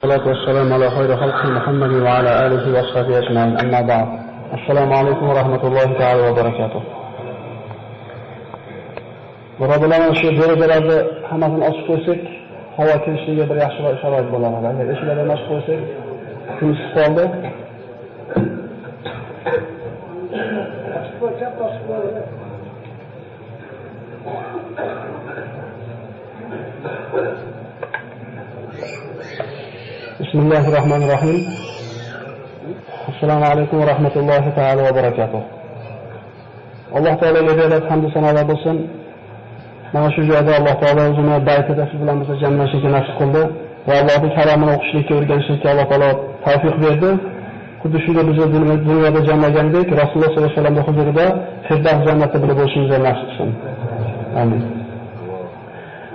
والصلاة والسلام على خير خلق محمد وعلى آله وصحبه أجمعين. أما بعد، السلام عليكم ورحمة الله تعالى وبركاته. Birodarlar, shu derazalarni hammasini ochib qo'ysak, havo kirishligiga bir yaxshi sharoit bo'ladi. Agar eshiklarni ochib qo'ysak, kun isib qoldi. Bismillahirrahmanirrahim. Assalomu alaykum va rahmatullohi taolo va barakatuh. Alloh taologa berilgan hamd sanolar bo'lsin. Mana shu joyda Alloh taolo o'zini baytida siz bilan bizni jamlashga nasib qildi va Allohning kalomini o'qishlikka, o'rganishlikka Alloh taolo tavfiq berdi. Xuddi shunday bizni dunyoda jamlagandek, Rasululloh sollallohu alayhi vasallamning huzurida Firdavs jannatida birga bo'lishimizni nasib qilsin. Amin.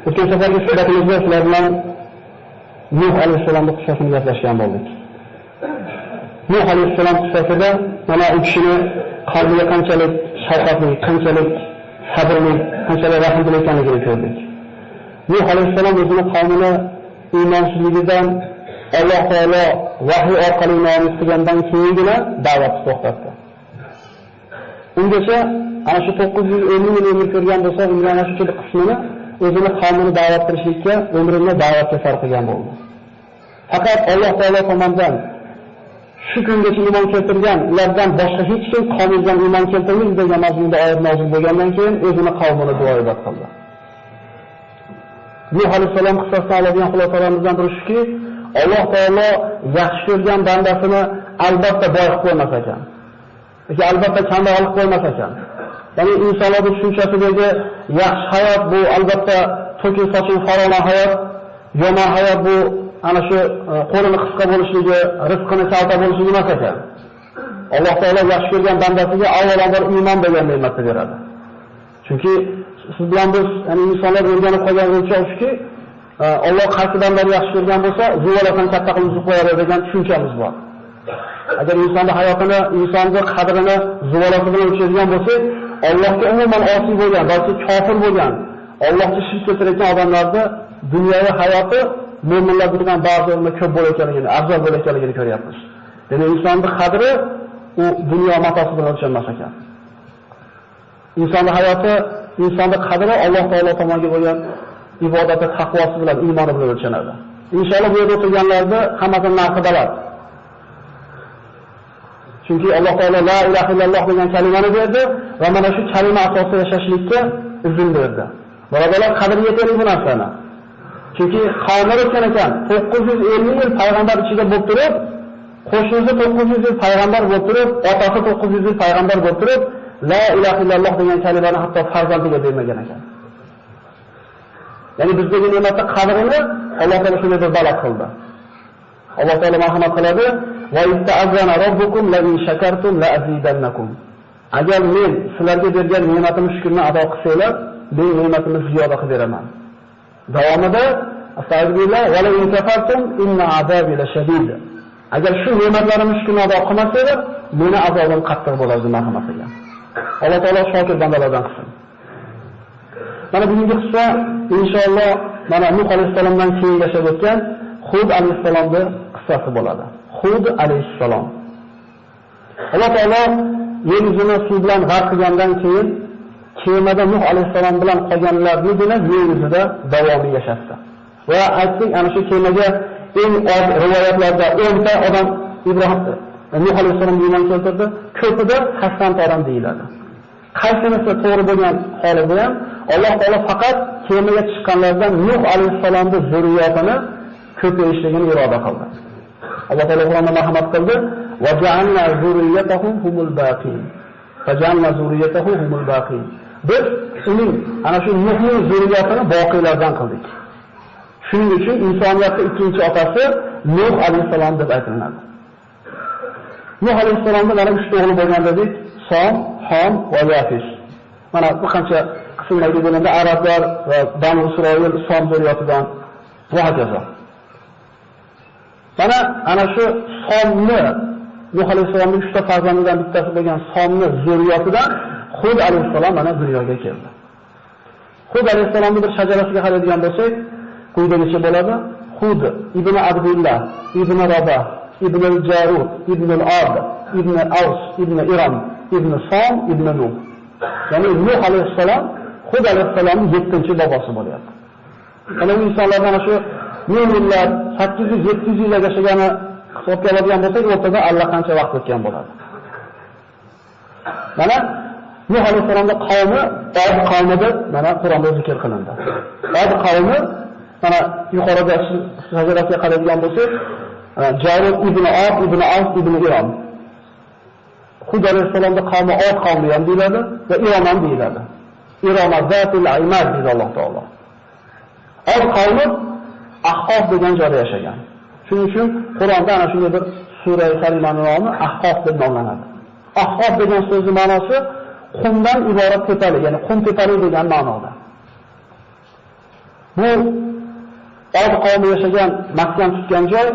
O'tgan safargi suhbatimizda sizlar bilan Nuh alayhissalomning qissasini gaplashgan bo'ldik. Nuh alayhissalom qissasida mana u kishini qalbiga qanchalik shafqatli, qanchalik sabrli, qanchalik rahmdil ekanligini ko'rdik. Nuh alayhissalom o'zini qavmini iymonsizligidan Alloh taolo vahiy orqali noumid qilgandan keyingina da'vatni to'xtatdi. Ungacha ana shu 950 yil umr ko'rgan bo'lsa, unga ana shu qismini o'zini qavmini da'vat qilishlikka, umrini da'vatga sarf qilgan bo'ldi. Faqat Alloh taolo tomonidan shu kungacha iymon keltirgan, ulardan boshqa hech kim qavmidan iymon keltirmaydi degan mazmunda oyat nozil bo'lgandan keyin o'zini qavmini duo ibodat qildi. Nuh alayhissalom qissasidan oladigan xulosalarimizdan biri shuki, Alloh taolo yaxshi ko'rgan bandasini albatta boy qilib qo'ymas ekan. Yoki albatta kambag'al qilib qo'ymas ekan. Ya'ni insonlarning tushunchasidagi yaxshi hayot bu albatta to'kin sochin farovon hayot, yomon hayot bu ana shu qo'lini qisqa bo'lishligi, rizqini kalta bo'lishligi emas ekan. Alloh taolo yaxshi ko'rgan bandasiga avvalambor iymon degan ne'matni beradi. Chunki siz bilan biz, ya'ni insonlar o'rganib qolgan o'lchov shuki, Alloh qaysi bandani yaxshi ko'rgan bo'lsa, zuvalasini katta qilib qo'yadi degan tushunchamiz bor. Agar insonning hayotini, insonning qadrini zuvalasi bilan o'lchaydigan bo'lsak, Allohga umuman osiy bo'lgan, balki kofir bo'lgan, Allohga shirk keltirayotgan odamlarni dunyoviy hayoti mo'minlardan ba'zi o'rnida ko'p bo'layotganligini, afzal bo'layotganligini ko'ryapmiz. Demak, insonning qadri u dunyo matosi bilan o'lchanmas ekan. Insonning hayoti, insonning qadri Alloh taolo tomoniga bo'lgan ibodati, taqvosi bilan, iymoni bilan o'lchanadi. Inshaalloh bu yerda o'tirganlarda hammasining narxi baland. Chunki Alloh taolo la ilaha illalloh degan kalimani berdi va mana shu kalima asosida yashashlikka izn berdi. Birodarlar, qadriga yetaylik bu narsani. Chunki qavmlar o'tgan ekan, 950 yil payg'ambar ichida bo'lib turib, qo'shnisi 900 yil payg'ambar bo'lib turib, otasi 900 yil payg'ambar bo'lib turib, la ilaha illalloh degan kalimani hatto farzandiga bermagan ekan. Ya'ni bizdagi ne'matning qadrini Alloh taolo shunday bir balo qildi. Alloh taolo marhamat qiladi: "Va ista'azana robbukum la in shakartum la azidannakum." Agar men sizlarga bergan ne'matimni shukrini ado qilsanglar, men ne'matimni ziyoda qilib beraman. Davomida astagfirullah va la in kafartum inna azabi lashadid. Agar shu ne'matlarimni shukrini ado qilmasanglar, meni azobim qattiq bo'ladi deb marhamat qilgan. Alloh taolo shokir bandalardan qilsin. Mana bugungi qissa inshaalloh mana Nuh alayhissalomdan keyin yashab o'tgan Hud alayhissalomning qissasi bo'ladi. Hud alayhissalom. Alloh taolo yer yuzini suv bilan g'arq qilgandan keyin kemada Nuh alayhissalom bilan qolganlarnigina yer yuzida davomiy yashatdi. Va aytdik, ana shu kemaga eng oz rivoyatlarda 10 ta odam Ibrohim Nuh alayhissalomga iymon keltirdi, ko'pida 80 ta odam deyiladi. Qaysinisi to'g'ri bo'lgan holida ham Alloh taolo faqat kemaga chiqqanlardan Nuh alayhissalomning zurriyotini ko'payishligini iroda qildi. Alloh taolo Qur'onda marhamat qildi: "Va ja'alna zurriyatahum humul baqin." Va ja'alna zurriyatahum humul baqin. Biz uning ana shu Nuhning zurriyotini boqiylardan qildik. Shuning uchun insoniyatning ikkinchi otasi Nuh alayhissalom deb aytiladi. Nuh alayhissalomning mana 3 ta o'g'li bo'lgan dedik: Som, Hom va Yafis. Mana bu qancha qismlarga bo'lindi: arablar va Banu Isroil Som zurriyotidan va hokazo. Mana ana shu Somni, Nuh alayhissalomning 3 ta farzandidan bittasi bo'lgan Somni zurriyotidan Hud alayhissalom mana dunyoga keldi. Hud alayhissalomning bir shajarasiga qaraydigan bo'lsak, quyidagicha bo'ladi. Hud ibn Abdullah ibn Rabah ibn al-Jarud ibn al-Ad ibn Avs ibn Iram ibn Som ibn Nuh. Ya'ni Nuh alayhissalom Hud alayhissalomning 7-bobosi bo'lyapti. Mana bu insonlar mana shu ming yillar, 800-700 yil yashagani hisobga oladigan bo'lsak, o'rtada allaqancha vaqt o'tgan bo'ladi. Mana Nuh alayhissalomning qavmi Od qavmi deb mana Qur'onda zikr qilindi. Od qavmi mana yuqorida shajarasiga qaraydigan bo'lsak, Jarud ibn Ad ibn Avs ibn Iram. Hud alayhissalomning qavmi Od qavmi ham deyiladi va Iram ham deyiladi. Irama zatil imad deydi Alloh taolo. Od qavmi Ahqof degan joyda yashagan. Shuning uchun Qur'onda ana shunday bir sura karimaning nomi Ahqof deb nomlanadi. Ahqof degan so'zning ma'nosi qumdan iborat tepalik, ya'ni qum tepalik degan ma'noda. Bu Od qavmi yashagan maskan tutgan joy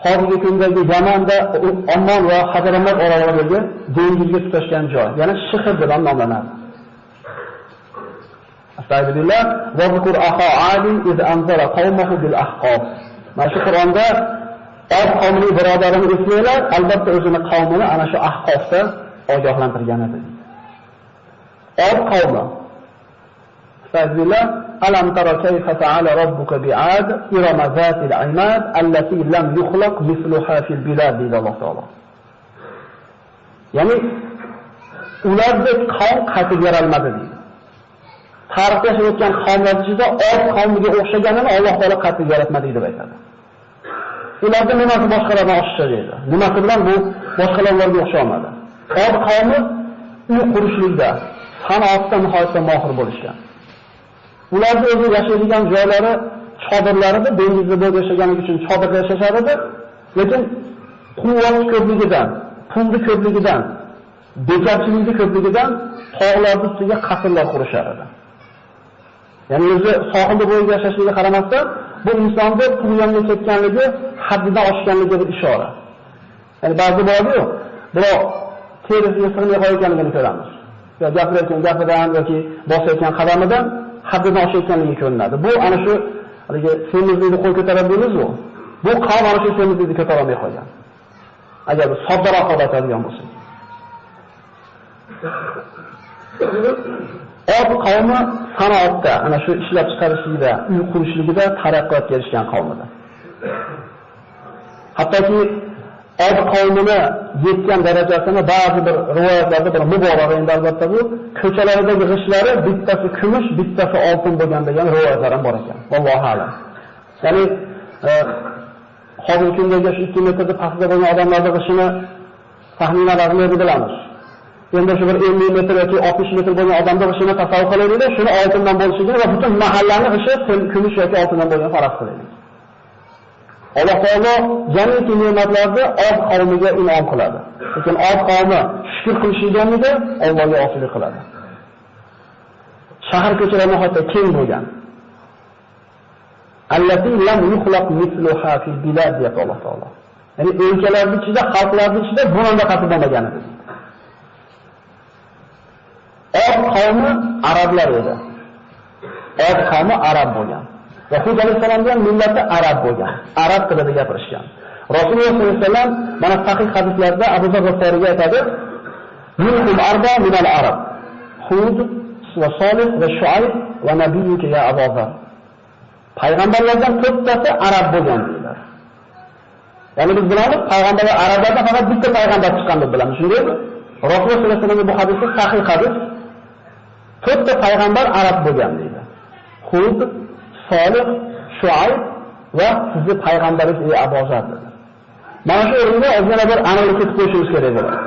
hozirgi kundagi Yamanda, Ommon va Hadramat oralaridagi dengizga tutashgan joy, ya'ni Shihr deb nomlanadi. Astagfirullah, va zikur axa 'Ad iz anzara qawmahu bil ahqof. Mana shu Qur'onda Od qavmining birodarini eslanglar, albatta o'zini qavmini ana shu Ahqofda ogohlantirgan edi. Od qavmi. Astagfirullah, alam tara kayfa ta'ala robbuka bi'ad irama zatil imad allati lam yukhlaq mithluha fil bilad deydi Alloh taolo. Ya'ni ulardek qavm qaytib yaralmadi deydi. Tarixda yashayotgan qavmlar ichida Od qavmiga o'xshaganini Alloh taolo qaytib yaratmadi deb aytadi. Ularda nimasi boshqalardan oshiqcha deydi. Nimasi bilan bu boshqalarga o'xshamadi. Od qavmi uy qurishlikda, sanoatda nihoyatda mohir bo'lishgan. Ularning o'zi yashaydigan joylari chodirlarida, dengizda bo'lib yashaganligi uchun chodirda yashashar edi. Lekin quvvat ko'pligidan, pulni ko'pligidan, bekarchilikni ko'pligidan tog'larning ustiga qasrlar qurishar edi. Ya'ni o'zi sohilda bo'lib yashashligiga qaramasdan, bu insonda tug'yonga ketganligi, haddidan oshganligiga bir ishora. Ya'ni ba'zi bordi-yu, biroq terisiga sig'may qolayotganligini ko'ramiz. Yo gapirayotgan gapidan yoki bosayotgan qadamidan haddidan oshayotganligi ko'rinadi. Bu ana shu haligi semizlikni qo'l ko'taradi deymiz-ku. Bu qavm ana shu semizlikni ko'tara olmay qolgan. Agar biz soddaroq qilib aytadigan bo'lsak. Od qavmi sanoatda, ana shu ishlab chiqarishlikda, uy qurishligida taraqqiyotga erishgan qavm edi. Hattoki Od qavmini yetgan darajasini ba'zi bir rivoyatlarda bir muborak endi albatta bu ko'chalaridagi g'ishlari bittasi kumush, bittasi oltin bo'lgan degan rivoyatlar ham bor ekan. Vallohu a'lam. Ya'ni hozirgi kundagi shu 2 metrda pastda bo'lgan odamlarning g'ishini taxminan razmerini bilamiz. Endi shu bir 50 metr yoki 60 metr bo'lgan odamning g'ishini tasavvur qilaylik, shuni oltindan bo'lishligini va butun mahallani g'ishi kumush yoki oltindan bo'lgan faraz qilaylik. Alloh taolo jamiki ne'matlarni Od qavmiga in'om qiladi. Lekin Od qavmi shukr qilishganida Allohga osiylik qiladi. Shahar ko'chalari nihoyatda keng bo'lgan. Allati lam yukhlaq mithluha fil bilad deyapti Alloh taolo. Ya'ni o'lkalarning ichida, xalqlarning ichida bundan qatib bo'lmagan edi. Od qavmi arablar edi. Od qavmi arab bo'lgan. Va Hud alayhissalomning millati arab bo'lgan. Arab tilida gapirishgan. Rasululloh sollallohu alayhi vasallam mana sahih hadislarda Abu Zar G'ifforiyga aytadi: "Minhum arba minal arab. Hud va Solih va Shuayb va nabiyyuka ya Abu Zar." Payg'ambarlardan to'rttasi arab bo'lgan deyiladi. Ya'ni biz bilamiz, payg'ambarlar arablardan faqat bitta payg'ambar chiqqan deb bilamiz, shundaymi? Rasululloh sollallohu alayhi vasallamning bu hadisi sahih hadis. To'rtta payg'ambar arab bo'lgan deydi. Hud, Solih, Shuayb va sizni payg'ambaringiz ey Abu Zar dedi. Mana shu o'rinda ozgina bir aniqlik kiritib qo'yishimiz kerak bo'ladi.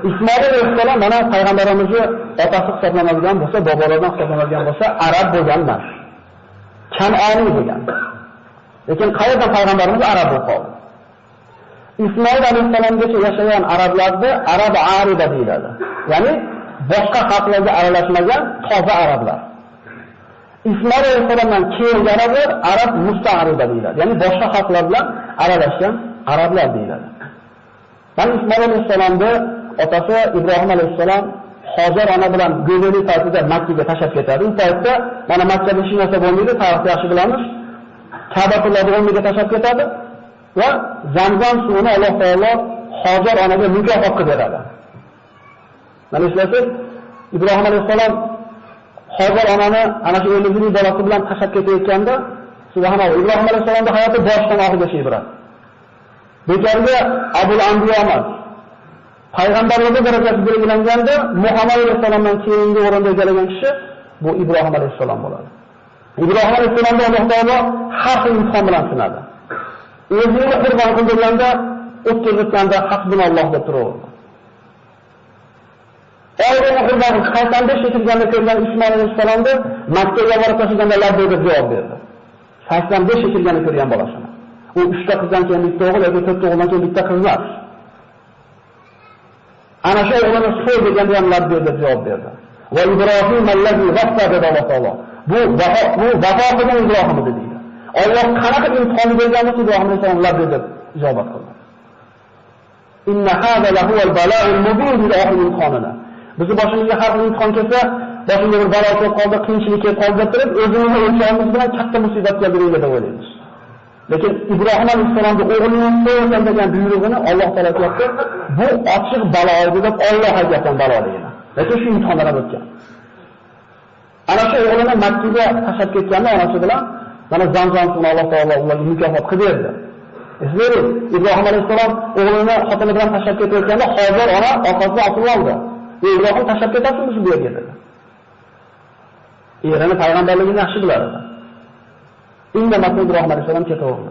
Ismoil alayhissalom mana payg'ambarimizni otasi hisoblanadigan bo'lsa, bobolaridan hisoblanadigan bo'lsa, arab bo'lgan emas. Kanoniy bo'lgan. Lekin qayerdan payg'ambarimiz arab bo'lib qoldi? Ismoil alayhissalomgacha yashagan arablarni arab ariba deyiladi. Ya'ni boshqa xalqlarga aralashmagan toza arablar. Ismoil alayhissalomdan keyingi arablar arab musta'riba deyiladi. Ya'ni boshqa xalqlar bilan aralashgan arablar deyiladi. Mana Ismoil alayhissalomni otasi Ibrohim alayhissalom Hojar ona bilan go'zallik paytida Makkaga tashlab ketadi. U paytda mana Makkada hech narsa bo'lmaydi, tarixda yaxshi bilamiz. Ka'batullohni o'rniga tashlab ketadi va Zamzam suvini Alloh taolo Hojar onaga mukofot qilib beradi. Mana eslaysiz, Ibrohim alayhissalom Hojar onani ana shu o'g'lining bolasi bilan tashlab ketayotganda, subhanalloh, Ibrohim alayhissalomning hayoti boshdan oxirigacha ibrat. Bekorga Abul Anbiyo emas. Payg'ambarlik darajasi belgilanganda Muhammad alayhissalomdan keyingi o'rinda egallagan kishi bu Ibrohim alayhissalom bo'ladi. Ibrohim alayhissalomni Alloh taolo har xil imtihon bilan sinadi. O'zini qurbon qildirganda, o'tkazganda hasbunalloh deb turaverdi. O'g'lini qurbon qilib 85 yashirganda ko'rgan Ismoil alayhissalomni Makkaga borib tashlaganda labbay deb javob berdi. 85 yashirganda ko'rgan bolasini. U 3 ta qizdan keyin bitta o'g'il yoki 4 ta o'g'ildan keyin bitta qiz emas. Ana shu o'g'lini so'y deganda ham labbay deb javob berdi. Va Ibrohim allazi vaffa dedi Alloh taolo. Bu vafo qilgan Ibrohim edi deydi. Alloh qanaqa imtihon bergan bo'lsa Ibrohim alayhissalom labbay deb ijobat qildi. Inna hada lahuval bala'ul mubin dedi oxirgi imtihonini. Bizi boshimizga har xil imtihon kelsa, boshimizga bir balo kelib qoldi, qiyinchilik kelib qoldi deb turib, o'zimizni o'lchamimiz bilan katta musibat keldi deb o'ylaymiz. Lekin Ibrohim alayhissalomning o'g'lini so'yasan degan buyrug'ini Alloh taolo aytdi, bu ochiq balo edi deb Alloh aytgan baloligini. Lekin shu imtihondan o'tgan. Ana shu o'g'lini Makkaga tashlab ketganda onasi bilan mana Zamzam suvini Alloh taolo ularga mukofot qilib berdi. Eslaylik, Ibrohim alayhissalom o'g'lini xotini bilan tashlab ketayotganda Hojar ona orqasidan osilib oldi. Ibrohim tashlab ketasizmi bu yerga dedi. Erini payg'ambarligini yaxshi bilar edi. Indamasdan Ibrohim alayhissalom ketaverdi.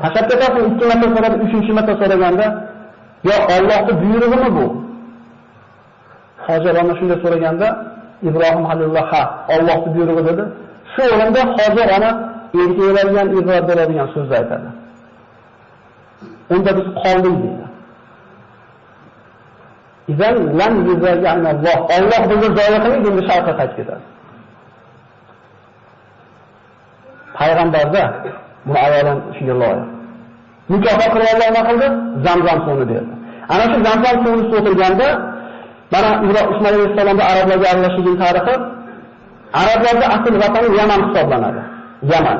Tashlab ketasiz, 2 marta so'radi, 3-marta so'raganda, yo Allohning buyrug'imi bu? Hojar ona shunday so'raganda Ibrohim halilloh ha, Allohning buyrug'i dedi. Shu o'rinda Hojar ona erkaklarga ham ibrat beradigan so'zni aytadi. Unda biz qoldik deydi. İzan lam yuzayyanalloh. Alloh bizni zoya qilmaydi, endi sharqqa qaytib ketadi. Payg'ambarda buni ayolan shunga loyiq. Mukofot qilib Alloh nima qildi? Zamzam suvini berdi. Ana shu Zamzam suvini o'tirganda mana Ismoil alayhissalomda arablarga aralashgan tarixi, arablarda asl vatani Yaman hisoblanadi. Yaman.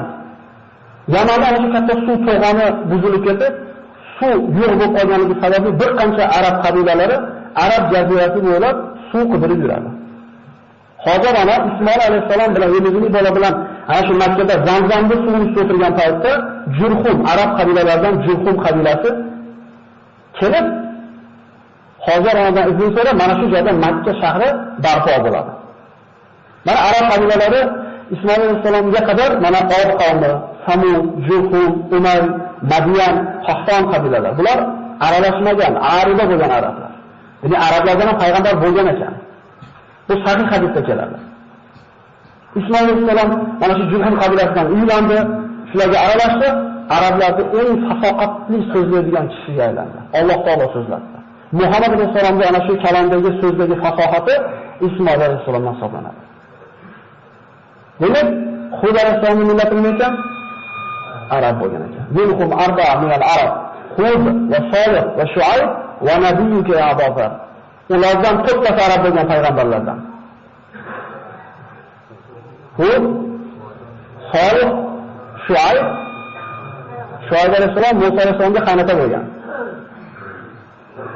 Yamanda ana shu katta suv to'g'oni buzilib ketib, suv yo'q bo'lib qolganligi sababli bir qancha arab qabilalari Arab jazirasi bo'ylab suv qidirib yuradi. Hojar ona Ismoil alayhissalom bilan o'zining bola bilan ana shu Makkada Zamzamda suvni o'tirgan paytda Jurhum, arab qabilalaridan Jurhum qabilasi kelib Hojar onadan izn so'rab mana shu joyda Makka shahri barpo bo'ladi. Mana arab qabilalari Ismoil alayhissalomga qadar mana Od qavmi, Samud, Jurhum, Umay, Madiyan, Qahton qabilalari. Bular aralashmagan, arida bo'lgan arablar. Ya'ni arablardan ham payg'ambar bo'lgan ekan. Bu sahih hadisda keladi. Ismoil alayhissalom mana shu Jurhum qabilasidan uylandi, shularga aralashdi, arablarda eng fasohatli so'zlaydigan kishiga aylandi. Alloh taolo so'zlatdi. Muhammad alayhissalomning ana shu kalomdagi so'zdagi fasohati Ismoil alayhissalomdan hisoblanadi. Demak, Hud alayhissalomning millati nima ekan? Arab bo'lgan ekan. Minhum arba'a minal arab. Hud va Solih va Shuayb va nabiyyuka ya Abu Zar. Ulardan to'rttasi arab bo'lgan payg'ambarlardan. Hud, Solih, Shuayb, Shuayb alayhissalom Musa alayhissalomga qaynota bo'lgan.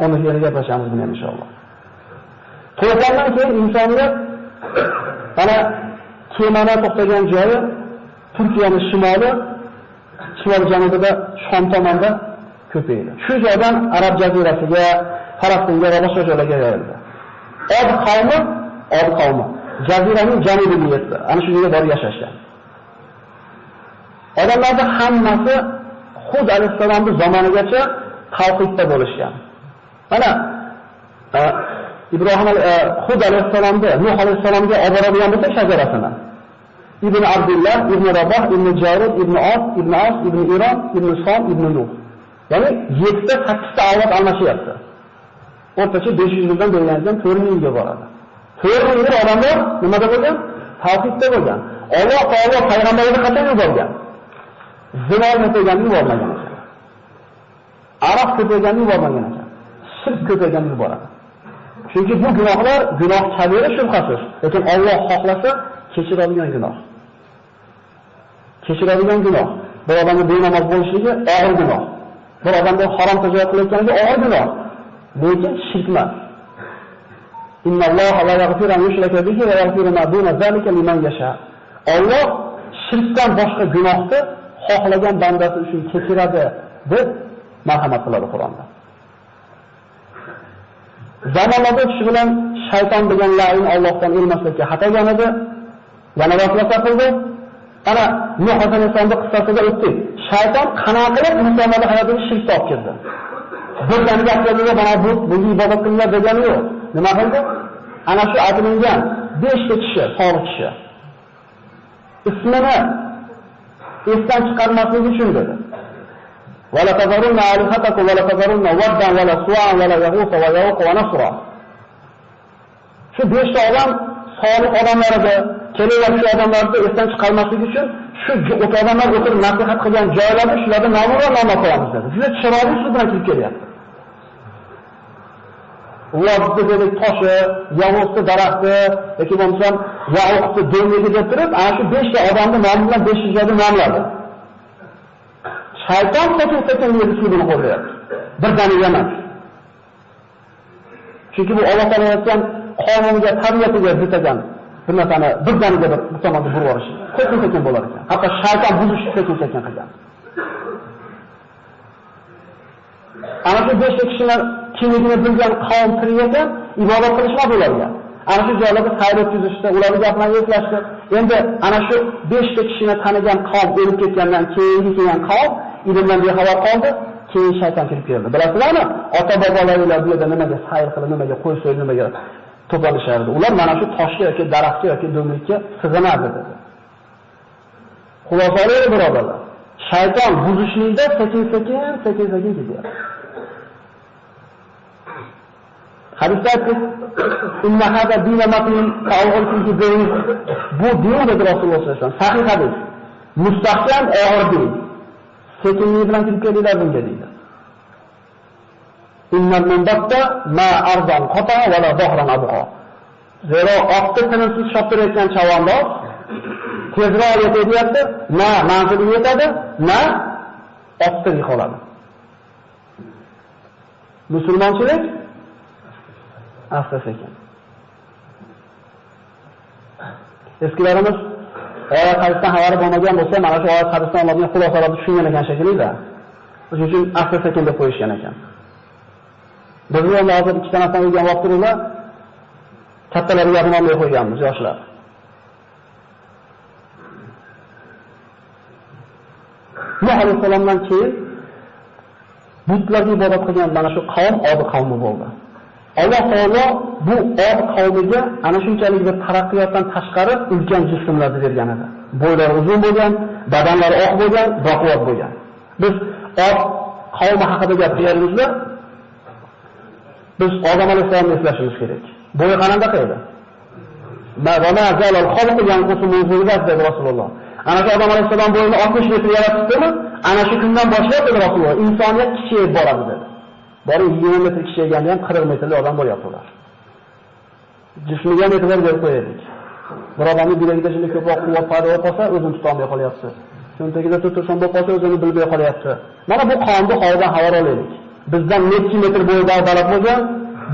Uni yana gaplashamiz buni inshaalloh. To'fondan keyin insoniyat mana kemani to'xtagan joyi Turkiyaning shimoli, shimol janubida Shom tomonda ko'paydi. Shu joydan Arab jazirasiga, Falastinga va boshqa joylarga yoyildi. Od qavmi jaziraning janubiga yetdi. Ana shu yerga borib yashashgan. Odamlarning hammasi Hud alayhissalomning zamonigacha tavhidda bo'lishgan. Mana Ibrohim Hud alayhissalomni Nuh alayhissalomga olib boradigan bo'lsa shajarasini. Ibn Abdullah, Ibn Rabah, Ibn Jarud, Ibn Os, Ibn As, Ibn Iron, Ibn Som, Ibn Nuh. Ya'ni 7 ta 8 ta avlod almashyapti. O'rtacha 500 yildan bergandan 4000 yilga boradi. 4000 yil odamlar nimada bo'lgan? Tavhidda bo'lgan. Alloh taolo payg'ambarlarni qachon yuborgan? Zino ko'payganini yubormagan ekan. Aroq ko'payganini yubormagan ekan. Shirk ko'payganini yuboradi. Chunki bu gunohlar gunoh kabira shubhasiz, lekin Alloh xohlasa kechiradigan gunoh. Kechiradigan gunoh. Bir odamning benamoz bo'lishligi og'ir gunoh. Bir odamning harom tijorat qilayotganligi og'ir gunoh. Lekin shirk emas. Innalloha la yaghfiru an yushraka bihi va yaghfiru ma duna zalika liman yasha. Alloh shirkdan boshqa gunohni xohlagan bandasi uchun kechiradi deb marhamat qiladi Qur'onda. Zamonlarda o'tishi bilan shayton degan la'in Allohdan o'lmaslikka xatogan edi. Yana vasvasa qildi. Ana Nuh alayhissalomning qissasiga o'tdik. Shayton qanaqa qilib insonlarning hayotiga shirk olib kirdi. Birdaniga aqlida mana bu bunga ibodat qilinglar degani yo'q. Nima qildi? Ana shu aytilgan 5 ta kishi, solih kishi. Ismini esdan chiqarmaslik uchun dedi. Va la tazarunna alihatakum va la tazarunna waddan va la su'an va la yaghus va yauq va nasra. Shu 5 ta odam solih odamlar edi. Kelinglar shu odamlarni esdan chiqarmaslik uchun shu odamlar o'tirib nasihat qilgan joylarda shularni nomi va nomi qo'yamiz dedi. Juda chiroyli usul bilan kirib kelyapti. Vodni dedik toshi, Yag'usni daraxti yoki bo'lmasam Yauqni do'ngligi deb turib, ana shu 5 ta odamni nomi bilan 5 ta joyda nomladi. Shayton sekin-sekin usulini qo'llayapti. Birdaniga emas. Chunki bu Alloh taolo yaratgan qonunga, tabiatiga zid ekan. Bir narsani birdaniga bir tomonga burib yuborish sekin-sekin bo'lar ekan. Hatto shayton buzishni sekin-sekin qilgan. Ana shu 5 ta kishilar kimligini bilgan qavm tirik ekan, ibodat qilishmadi ularga. Ana shu joylarda sayr o'tkazishdi, ularning gaplarini eslashdi. Endi ana shu 5 ta kishini tanigan qavm o'lib ketgandan keyingi kelgan qavm ilmdan bexabar qoldi, keyin shayton kirib keldi. Bilasizlarmi? Ota-bobolaringlar bu yerda nimaga sayr qilib, nimaga qo'y so'yib, nimaga to'planishardi. Ular mana shu toshga yoki daraxtga yoki do'nglikka sig'inardi dedi. Xulosa olaylik birodarlar. Shayton buzishlikda sekin-sekin ketyapti. Hadisda aytdik, inna hada dina matin ta'awwal din. Bu din dedi Rasululloh sollallohu alayhi vasallam. Sahih hadis. Mustahkam og'ir din. Sekinlik bilan kirib kelinglar bunga deydi. Innal munbatta ma ardan qata va la dhahran abqa. Zero otni tinimsiz choptirayotgan chavandoz tezroq yetayapti, na manzilga yetadi, na otni yiqoladi. Musulmonchilik asta sekin. Eskilarimiz oyat hadisdan xabari bo'lmagan bo'lsa, mana shu oyat hadisdan olingan xulosalarni tushungan ekan shekilli-da. Shuning uchun asta sekin deb qo'yishgan ekan. Biz endi hozir ikkita narsani o'rganib turiblar, kattalarga gapini olmay qo'yganmiz, yoshlar. Nuh alayhissalomdan keyin butlarga ibodat qilgan mana shu qavm Od qavmi bo'ldi. Alloh taolo bu Od qavmiga ana shunchalik bir taraqqiyotdan tashqari ulkan jismlarni bergan edi. Bo'ylari uzun bo'lgan, badanlari oq bo'lgan, baquvvat bo'lgan. Biz Od qavmi haqida gapirganimizda biz Odam alayhissalomni eslashimiz kerak. Bo'yi qanday edi? Ma va ma zalal xalqu yanqusu min zurriyat dedi Rasululloh. Ana shu Odam alayhissalom bo'yini 60 metr yaratibdimi? Ana shu kundan boshlab dedi Rasululloh, insoniyat kichikayib boradi dedi. Bori 20 metr kichikayganda ham 40 metrli odam bo'lyapti ular. Jismiga ham e'tibor berib qo'yaylik. Bir odamning bilagida shunday ko'proq quvvat paydo bo'lib qolsa, o'zini tuta olmay qolyapti. Cho'ntagida tursan bo'lib qolsa, o'zini bilmay qolyapti. Mana bu qonunni holidan xabar olaylik. Bizdan necha metr bo'yida baland bo'lgan,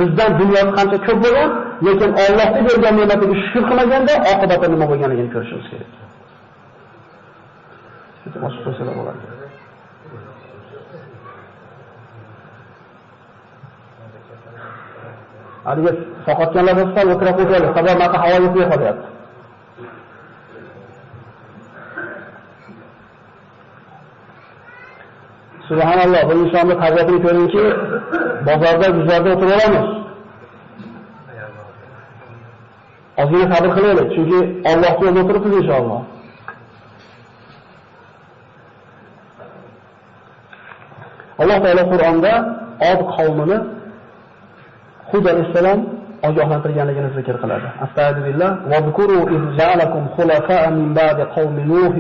bizdan dunyosi qancha ko'p bo'lgan, lekin Allohning bergan ne'matiga shukr qilmaganda oqibati nima bo'lganligini ko'rishimiz kerak. Ochib qo'ysalar bo'ladi. Haligi saqotganlar bo'lsa, o'tirib qo'yadi, sabab maqa havo yetmay qolyapti. Subhanalloh, bu insonning tabiatini ko'ringki, bozorda, guzarda o'tirib olamiz. Ozgina sabr qilaylik, chunki Allohning yo'lida o'tiribmiz inshaalloh. Alloh taolo Qur'onda Od qavmini Hud alayhissalom ogohlantirganligini zikr qiladi. Astagfirullah va zkuru iz ja'alakum xulafa'a min ba'di qavmi Nuh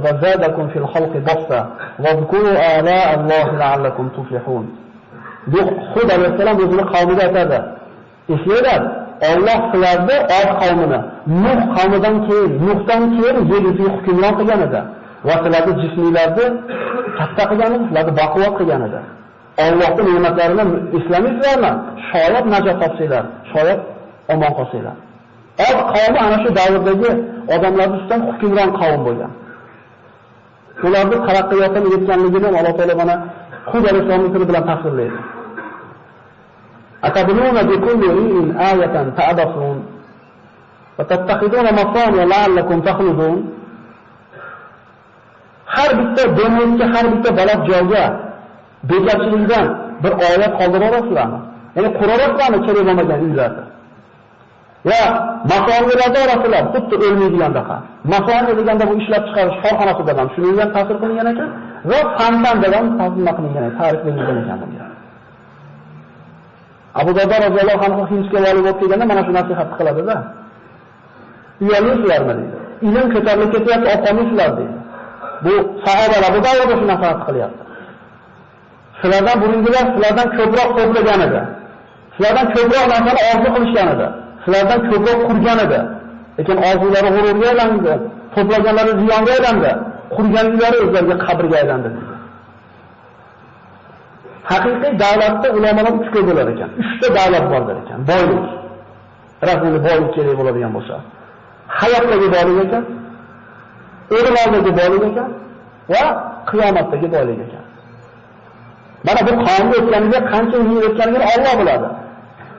va zadakum fil xalqi basta va zkuru ala'allohi la'allakum tuflihun. Bu Hud alayhissalom o'zini qavmiga aytadi. Eslanglar, Alloh sizlarni Od qavmini Nuh qavmidan keyin, Nuhdan keyin yer yuziga hukmron qilgan edi. Va sizlarni jismiylarni katta qilgan edi, sizlarni baquvvat qilgan edi. Allohning ne'matlarini eslamaysizlarmi? Shoyat najot topsanglar, shoyat omon qolsanglar. Od qavmi ana shu davrdagi odamlarning ustidan hukmron qavm bo'lgan. Ularni taraqqiyotini yetganligini Alloh taolo mana Hud alayhissalomning tili bilan tafsirlaydi. Atabnuna bikulli ri'in ayatan ta'basun va tattakhiduna masani'a la'allakum takhludun. Har bitta do'nglikka, har bitta baland joyga bekarchilikdan bir oyat qoldira olasizlarmi? Ya'ni qura olasizlarmi kerak bo'lmagan uylarni? Va masonilarda orasizlar, xuddi o'lmaydigandaqa. Masoni deganda bu ishlab chiqarish korxonasida ham shunga ta'sir qilingan ekan va fontandan ham ta'sir qilingan ekan, ta'rif qilingan ekan bunga. Abu Dardo roziyallohu anhu Himsga vali bo'lib kelganda mana shu nasihatni qiladi-da. Uyalmaysizlarmi deydi. Ilm ko'tarilib ketyapti, olib qolmaysizlar deydi. Bu sahobalar bu davrda shu nasihat qilyapti. Sizlardan burungilar sizlardan ko'proq to'plagan edi. Sizlardan ko'proq narsani orzu qilishgan edi. Sizlardan ko'proq qurgan edi. Lekin orzulari g'ururga aylandi, to'plaganlari ziyonga aylandi, qurgan uylari o'zlariga qabrga aylandi deydi. Haqiqiy davlatda ulamolar uchga bo'lar ekan. 3 ta davlat bordir ekan. Boylik. Rasmiy boylik kerak bo'ladigan bo'lsa, hayotdagi boylik ekan, o'lim oldidagi boylik ekan va qiyomatdagi boylik ekan. Mana bu qavmga o'tganiga qancha yil o'tganligini Alloh biladi.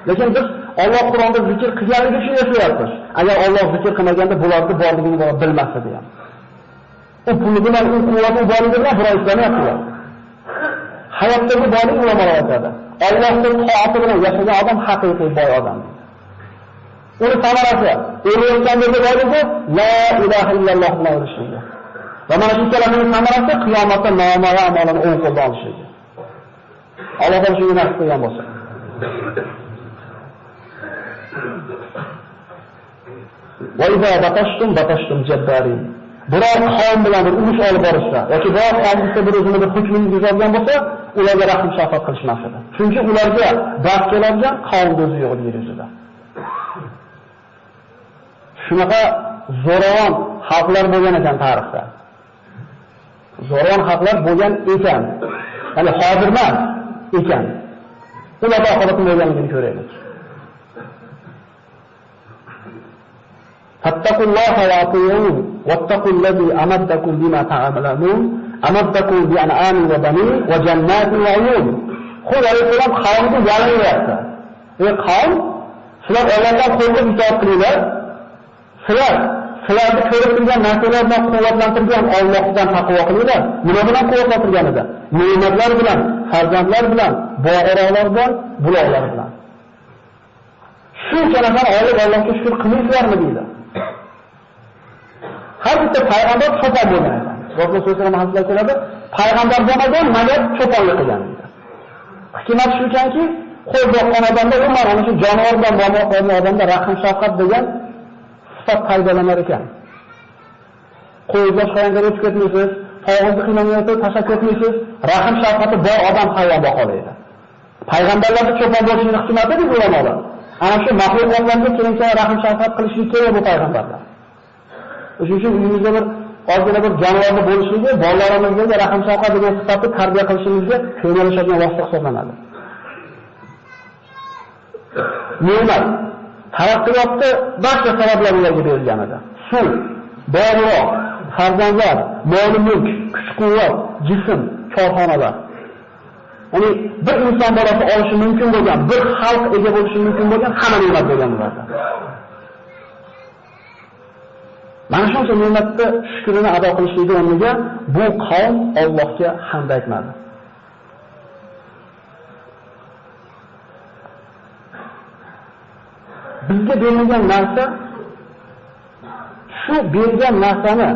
Lekin biz Alloh Qur'onda zikr qilganligi uchun yashayapmiz. Agar Alloh zikr qilmaganda bularni borligini bilmas edi ham. U puli bilan, u quvvati, u boyligi bilan birov ishlamayaptilar. Hayotdagi boylik ulamolar aytadi. Allohning toati bilan yashagan odam haqiqiy boy odam deydi. Uni samarasi o'layotganda boyligi la ilaha illalloh bilan o'lishligi. Va mana shu ikkalasining samarasi qiyomatda nomo va amalini o'ng qo'lda olishligi. Alloh taolo shunga nasib qilgan bo'lsa. Va iza batashtum batashtum jabbarin. Biror qavm bilan bir urush olib borishsa yoki biror qavmga bir o'zini bir hukmini yurgizgan bo'lsa, ularga rahm shafqat qilishmas edi. Chunki ularga bas keladigan qavm o'zi yo'q yer yuzida. Shunaqa zo'ravon xalqlar bo'lgan ekan tarixda. Zo'ravon xalqlar bo'lgan ekan. Ya'ni hozir emas ekan. Ular oxiratni bo'lganligini ko'raylik. Fattaqulloha va ati'un wattaqullazi amaddakum bima ta'malun amaddakum bi an'amin va banin va jannatin va uyun. Hud alayhissalom qavmga yaliniryapti. Ey qavm, sizlar Allohdan qo'rqib itoat qilinglar. Sizlar sizlarni ko'rib turgan narsalar bilan quvvatlantirgan Allohdan taqvo qilinglar. Nima bilan quvvatlantirgan edi? Ne'matlar bilan, farzandlar bilan, bog'-o'roqlar bilan, buloqlar bilan. Shuncha narsani olib Allohga shukr qilmaysizlarmi deydi. Har bitta payg'ambar cho'pon bo'lgan ekan. Rasululloh sollallohu alayhi vasallam keladi, payg'ambar bo'lmagan, magar cho'ponlik qilgan deydi. Hikmat shu ekanki, qo'y boqqan odamda umuman ana shu jonivor bilan bog'liq bo'lgan odamda rahm shafqat degan sifat paydolanar ekan. Qo'yga boshqa o'tib ketmaysiz, tog'ingizni qiynamayapsiz, tashlab ketmaysiz, rahm shafqati bor odam hayvon boqa oladi. Payg'ambarlarning cho'pon bo'lishining hikmati deb ulamolar. Ana shu maxluqotlarga keyinchalik rahm shafqat qilishi kerak bu payg'ambarlar. O'shuning uchun uyimizda bir ozgina bir jonivorni bo'lishligi, bolalarimizga rahm shafqat degan sifatni tarbiya qilishimizga ko'maklashadigan vosita hisoblanadi. Ne'mat taraqqiyotda barcha sabablar ularga berilgan edi. Suv, bog'-o'roq, farzandlar, mol-mulk, kuch-quvvat, jism, korxonalar. Ya'ni bir inson bolasi olishi mumkin bo'lgan, bir xalq ega bo'lishi mumkin bo'lgan hamma ne'mat bo'lgan ularda. Mana shuncha ne'matni shukrini ado qilishligi o'rniga bu qavm Allohga hamd aytmadi. Bizga berilgan narsa shu bergan narsani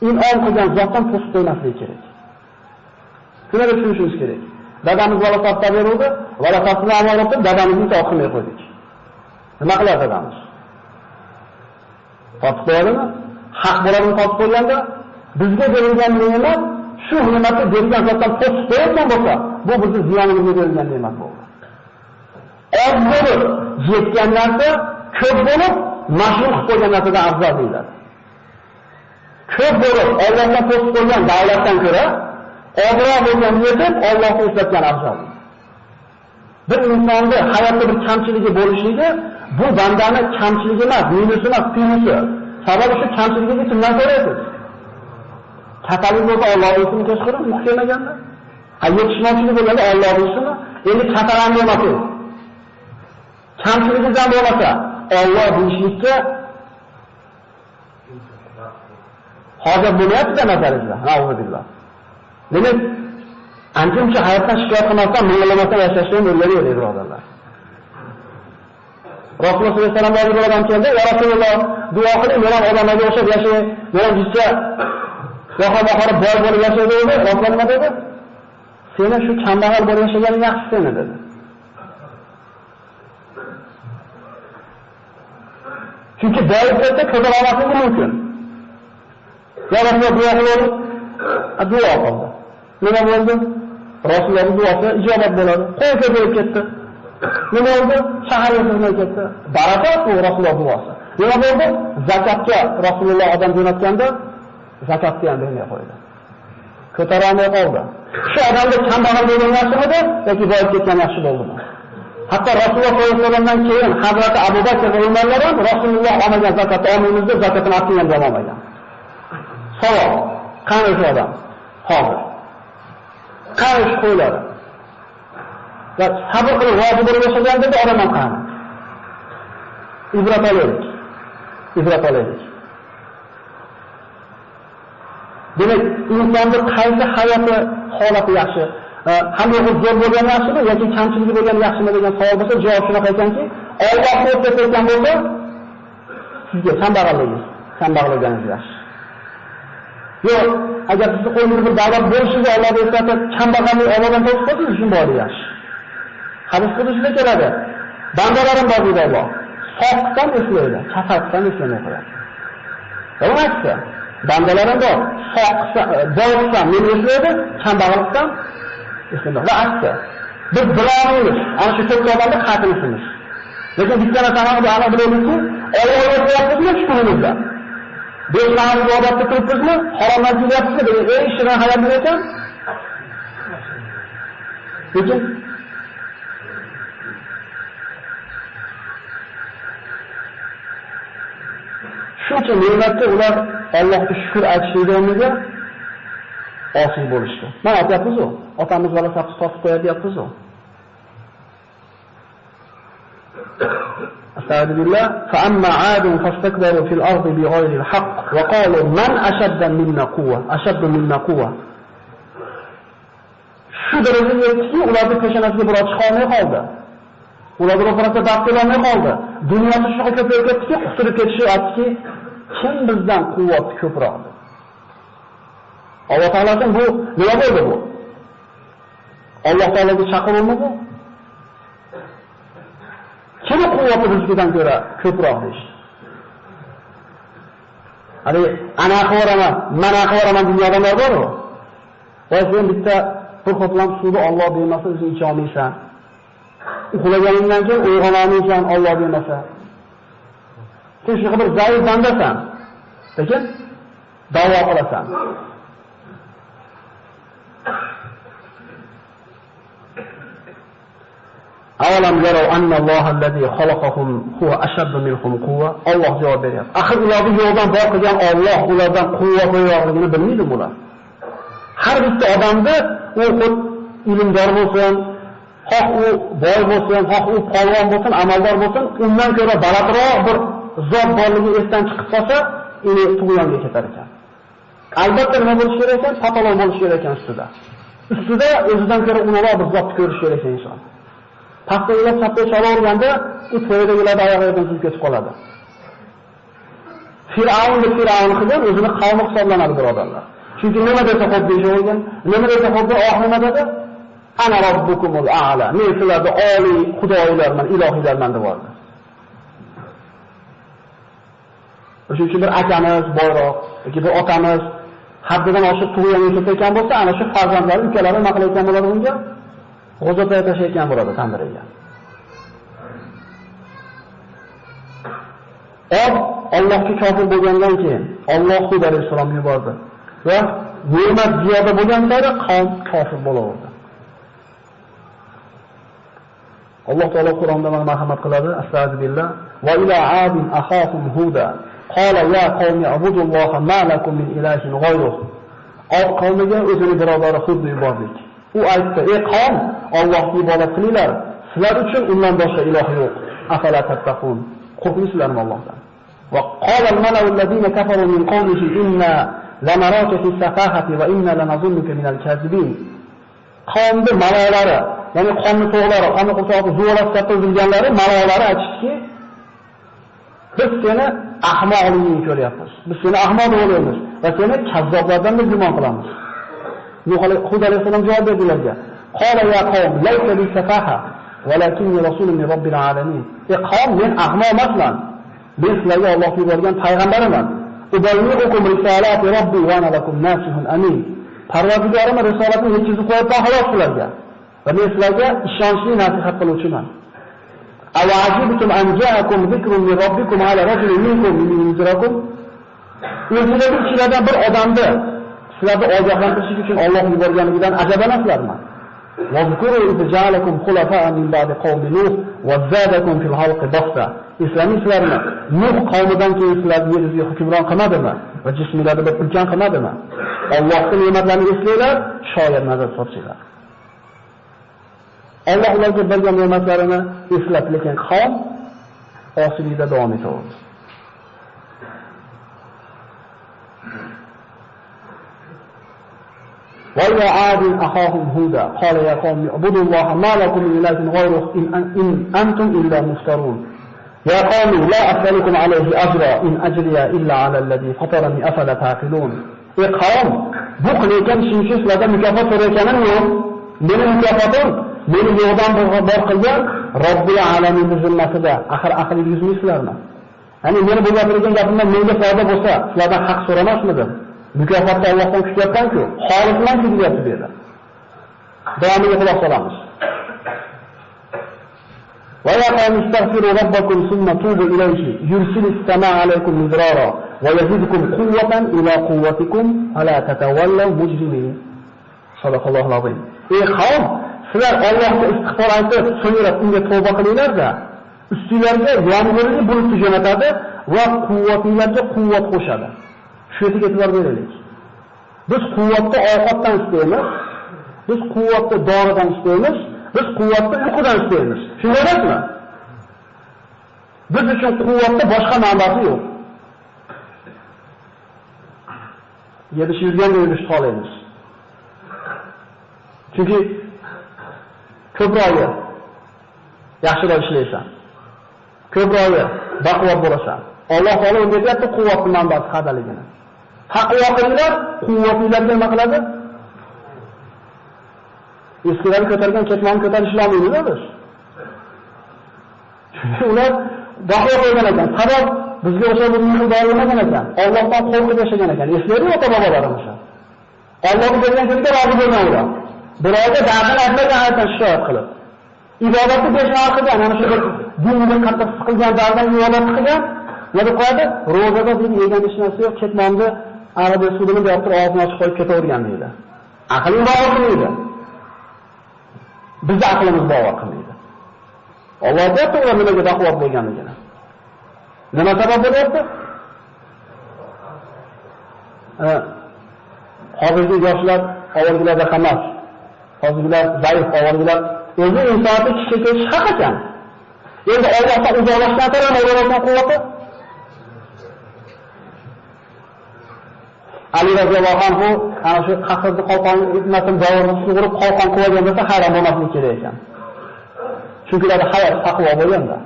in'om qilgan zotdan to'sib qo'ymasligi kerak. Shuni tushunishimiz kerak. Dadamiz valosatda beruvdi, valosatni amal qilib dadamizni itoat qilmay qo'ydik. Nima qilar dadamiz? Tortib qo'yadimi? Haq bo'ladimi tortib qo'yganda? Bizga berilgan ne'mat shu ne'matni bergan zotdan to'sib qo'yayotgan bo'lsa, bu bizni ziyonimizga berilgan ne'mat bo'ldi. Oz bo'lib yetgan narsa ko'p bo'lib mashhur qilib qo'ygan narsadan afzal deyiladi. Ko'p bo'lib Allohdan to'sib qo'ygan davlatdan ko'ra ozroq bo'lgan yetib Allohni eslatgan afzal. Bir insonda hayotda bir kamchiligi bo'lishligi bu bandani kamchiligi emas, minusi emas, plusi. Sababi shu kamchiligingizni kimdan so'raysiz? Kasallik bo'lsa Alloh ismini kechqurun, uyqu kelmaganda. Ha, yetishmovchilik bo'lganda Alloh ismi, endi kasal ham bo'lmasa, kamchiligingizdan bo'lmasa, Alloh deyishlikka hojat bo'lyapti nazaringizda. Na'uzubillah. Demak, ancha-muncha hayotdan shikoyat qilmasdan, ming'irlamasdan yashashni o'rganaylik, birodarlar. Rasululloh sollallohu alayhi vasallam bir odam keldi, "Ya Rasululloh, duo qiling, men ham odamlarga o'xshab yashay, men ham jiddiy yoqa-boqarib boy bo'lib yashay" dedi. Rasululloh nima dedi? "Seni shu kambag'al bo'lib yashaganing yaxshi seni" dedi. Chunki boyib ketsa ko'tara olmasligi mumkin. Ya Rasululloh duo qiling, duo qildi. Nima bo'ldi? Rasulullohning duosi ijobat bo'ladi. Qo'y ko'payib ketdi. Nima bo'ldi? Shaharga sig'may ketdi. Barakat bu Rasululloh duosi. Nima bo'ldi? Zakotga Rasululloh odam jo'natganda zakotni ham bermay qo'ydi. Ko'tara olmay qoldi. Shu odamga kambag'al bo'lgan yaxshimidi yoki boyib ketgan yaxshi bo'ldimi? Hatto Rasululloh sollallohu alayhi vasallamdan keyin Hazrati Abu Bakr va Umarlar ham Rasululloh olmagan zakotni olmaymiz deb zakotini olgan ham olmagan. Savol: qani shu odam? Hozir. Qani shu qo'ylari? Va sabr qilib rozi bo'lib yashagan dedi odam ham qani? Ibrat olaylik. Ibrat olaylik. Demak, insonning qaysi hayoti holati yaxshi, hamma zo'r bo'lgan yaxshimi yoki kamchiligi bo'lgan yaxshimi degan savol bo'lsa, javob shunaqa ekanki, Allohni eslatayotgan bo'lsa, sizga kambag'alligingiz, kambag'alligingiz yaxshi. Yo'q, agar sizni qo'lingizda bir davlat bo'lishiga Alloh eslatib, kambag'allik Allohdan to'sib qo'ysangiz, shun bori yaxshi. Hadis qudusida keladi. Bandalarim bor deydi Alloh. Sog' eslaydi, kasal qilsam eslamay qo'yadi. Nima? Bandalarim bor, sog' qilsam, boy qilsam meni eslaydi, kambag'al qilsam eslamaydi. Va aksi. Biz bila olmaymiz. Ana shu to'rt odamni qatilimiz. Lekin bitta narsani aniq bilamizki, Alloh eslayapmizmi shu kunimizda? 5 namoz ibodatda turibmizmi? Haromdan kelyapmizmi? Degan eng shirin hayot nima ekan? Lekin shuncha ne'matga ular Allohga shukr aytishlik o'rniga osiy bo'lishdi. Mana aytyapmiz-ku, otamiz bola sapsiz tortib qo'yadi deyapmiz-ku. Astagfirullah, fa amma 'adun fastakbaru fil ardi bighayri al-haqq wa qalu man ashadda minna quwwa, ashaddu minna quwwa. Shu darajaga yetdiki, ularning peshonasiga birov chiqa olmay qoldi. Ular biror-birorta daf qila olmay qoldi. Dunyosi shunaqa ko'payib ketdiki, quturib ketishi aytdiki, kim bizdan quvvatli ko'proq deb. Alloh taolodan bu nima bo'ldi bu? Alloh taologa chaqiruvmi bu? Kim quvvati bizdan ko'ra ko'proq deydi. Hali ana qilib mana qilib degan odamlar bor-ku. Voy sen bitta bir qotlam suvni Alloh bermasa o'zing icha olmaysan. Uxlaganingdan keyin uyg'ona olmaysan Alloh bermasa. Sen shunaqa bir zaif bandasan. Lekin da'vo qilasan. Awalam yaraw anna Alloha allazi xalaqahum huwa ashaddu minhum quwwa. Alloh javob beryapti. Axir ularni yo'qdan bor qilgan Alloh ulardan quvvatliroqligini bilmaydimi ular? Har bitta odamni u xud ilmdor bo'lsin, xoh u boy bo'lsin, xoh u polvon bo'lsin, amaldor bo'lsin, undan ko'ra balandroq bir zot borligi esdan chiqib qolsa, ini tug'yonga ketar ekan. Albatta nima bo'lish kerak ekan? Patolog bo'lish kerak ekan ustida. Ustida o'zidan ko'ra ulug'roq bir zotni ko'rish kerak ekan inson. Pastdagilar chapga chalaverganda, u to'yadagilar oyog'idan suzib ketib qoladi. Fir'avn deb Fir'avn qilgan, o'zini qavmi hisoblanadi birodarlar. Chunki nima desa xo'p deyishavergan, nima desa xo'p, oh nima dedi? Ana robbukumul a'la. Men sizlarni oliy xudoylarman, ilohiylarman deb oldi. O'sha uchun bir akamiz boyroq yoki bir otamiz haddidan oshib tug'yonga ketayotgan bo'lsa, ana shu farzandlari, ukalari nima qilayotgan bo'ladi unga? G'o'zapoya tashlayotgan bo'ladi tandiriga. Od Allohga kofir bo'lgandan keyin Alloh Hud alayhissalomni yubordi va ne'mat ziyoda bo'lgan sari qavm kofir bo'laverdi. Alloh taolo Qur'onda mana marhamat qiladi, astagfirullah va ila adin axahum huda qala ya qawmi abudulloha ma lakum min ilahin g'ayruh. Od qavmiga o'zini birodari Hudni yubordik. U aytdi: "Ey qavm, Allohga ibodat qilinglar. Sizlar uchun undan boshqa iloh yo'q. Afala tattaqun." Qo'rqmaysizlarmi Allohdan? Va qala al-mala'u allazina kafaru min qawmihi inna lanaraka fi safahati va inna lanazunnuka minal kazibin. Qavmning malolari, ya'ni qonni to'g'lari, qonni qursog'i zo'rlab katta uzilganlari malolari aytishdiki, biz seni ahmoqligingni ko'ryapmiz. Biz seni ahmoq deb o'ylaymiz va seni kazzoblardan deb gumon qilamiz. Hud alayhissalom javob berdi ularga: "Qala ya qavm, laysa bi safaha, walakinni rasulun min robbil alamin." Ey qavm, men ahmoq emasman. Men sizlarga Alloh yuborgan payg'ambariman. Uballig'ukum risalati robbi va ana lakum nasihun amin. Parvardigorim risolatini yetkazib qo'yibman xolos sizlarga. Va men sizlarga ishonchli nasihat qiluvchiman. Awajibtum an ja'akum zikrun min robbikum ala rajulin minkum yunzirakum. O'zingizning ichingizdan bir odamni sizlarni ogohlantirish uchun Alloh yuborganidan ajablanasizlarmi? Vazkuru iz ja'alakum xulafa'a min ba'di qawmi Nuh va zadakum fil xalqi basta. Eslamaysizlarmi? Nuh qavmidan keyin sizlarni yer yuziga hukmron qilmadimi va jismlarni bir ulkan qilmadimi? Allohning ne'matlarini eslanglar, shoyat nazar solsanglar. Alloh ularga bergan ne'matlarini eslab, lekin qavm osiylikda davom etaverdi. وَإِلَى عَادٍ أَخَاهُمْ هُودًا قَالَ يَا قَوْمِ اعْبُدُوا اللَّهَ مَا لَكُمْ مِنْ إِلَٰهٍ غَيْرُهُ إِنْ أَنْتُمْ إِلَّا مُفْتَرُونَ يَا قَوْمِ لَا أَسْأَلُكُمْ عَلَيْهِ أَجْرًا إِنْ أَجْرِيَ إِلَّا عَلَى الَّذِي فَطَرَنِي أَفَلَا تَعْقِلُونَ. Ey qavm, bu qilayotgan ishim uchun sizlardan mukofot so'rayotganim yo'q. Meni mukofotim meni yo'qdan bor qilgan Robbil alamin zimmasida. Axir aql yurgizmaysizlarmi? Ya'ni meni bu gapirgan gapimdan menga foyda bo'lsa, sizlardan haq so'ramasmidim? Mukofotni Allohdan kutyapman-ku, xolisman-ku deyapti bu yerda. Davomiga quloq solamiz. Va ya qawmi istaghfiru robbakum summa tubu ilayhi yursilis samaa alaykum midrara va yazidkum quwwatan ila quwwatikum ala tatawallaw mujrimin. Sadaqallohu azim. Ey qavm, sizlar Allohga istig'for aytib, so'ngra unga tavba qilinglar-da, ustinglarga yomg'irli bulutni jo'natadi va quvvatinglarga quvvat qo'shadi. Shu yerga e'tibor beraylik. Biz quvvatni ovqatdan istaymiz, biz quvvatni doridan istaymiz, biz quvvatni uyqudan istaymiz. Shunday emasmi? Biz uchun quvvatni boshqa manbasi yo'q. Yedish yurganda yurishni xohlaymiz. Chunki ko'proq yaxshiroq ishlaysan. Ko'proq baquvvat bo'lasan. Alloh taolo o'rgatyapti quvvatning manbasi qadaligini. Taqvo qilinglar, quvvatinglarga nima qiladi? Eskilarni ko'targan ketmonni ko'tarish olmaymiz biz. Chunki ular baquvvat bo'lgan ekan. Sabab bizga o'xshab bir xil bo'lmagan ekan. Allohdan qo'rqib yashagan ekan. Eslaydi ota-bobolarimiz. Allohning bergan kuniga rozi bo'lgan ular. Birovga dardini aytmagan aytgan shikoyat qilib. Ibodatni 5 marta qilgan, mana shu bir dinni qattiq siqilgan dardan ibodat qilgan. Nima deb qo'yadi? Ro'zada bir yegan hech narsa yo'q, ketmonni araba suvini berib turib og'zini ochib qo'yib ketavergan deydi. Aqling bovar qilmaydi. Bizni aqlimiz bovar qilmaydi. Alloh aytyapti ular nimaga baquvvat bo'lganligini. Nima sabab bo'lyapti? Hozirgi yoshlar avvalgilarda emas. Hozirgilar zaif, avvalgilar o'zi insonni kishiga kelish haq ekan. Endi Allohdan uzoqlashgan sari Allohning quvvati. Ali roziyallohu anhu ana shu qahrni qalqonni ibnatin dorini sug'urib qalqon qo'ygan bo'lsa hayron bo'lmasligi kerak ekan. Chunki ularda hayot taqvo bo'lganda.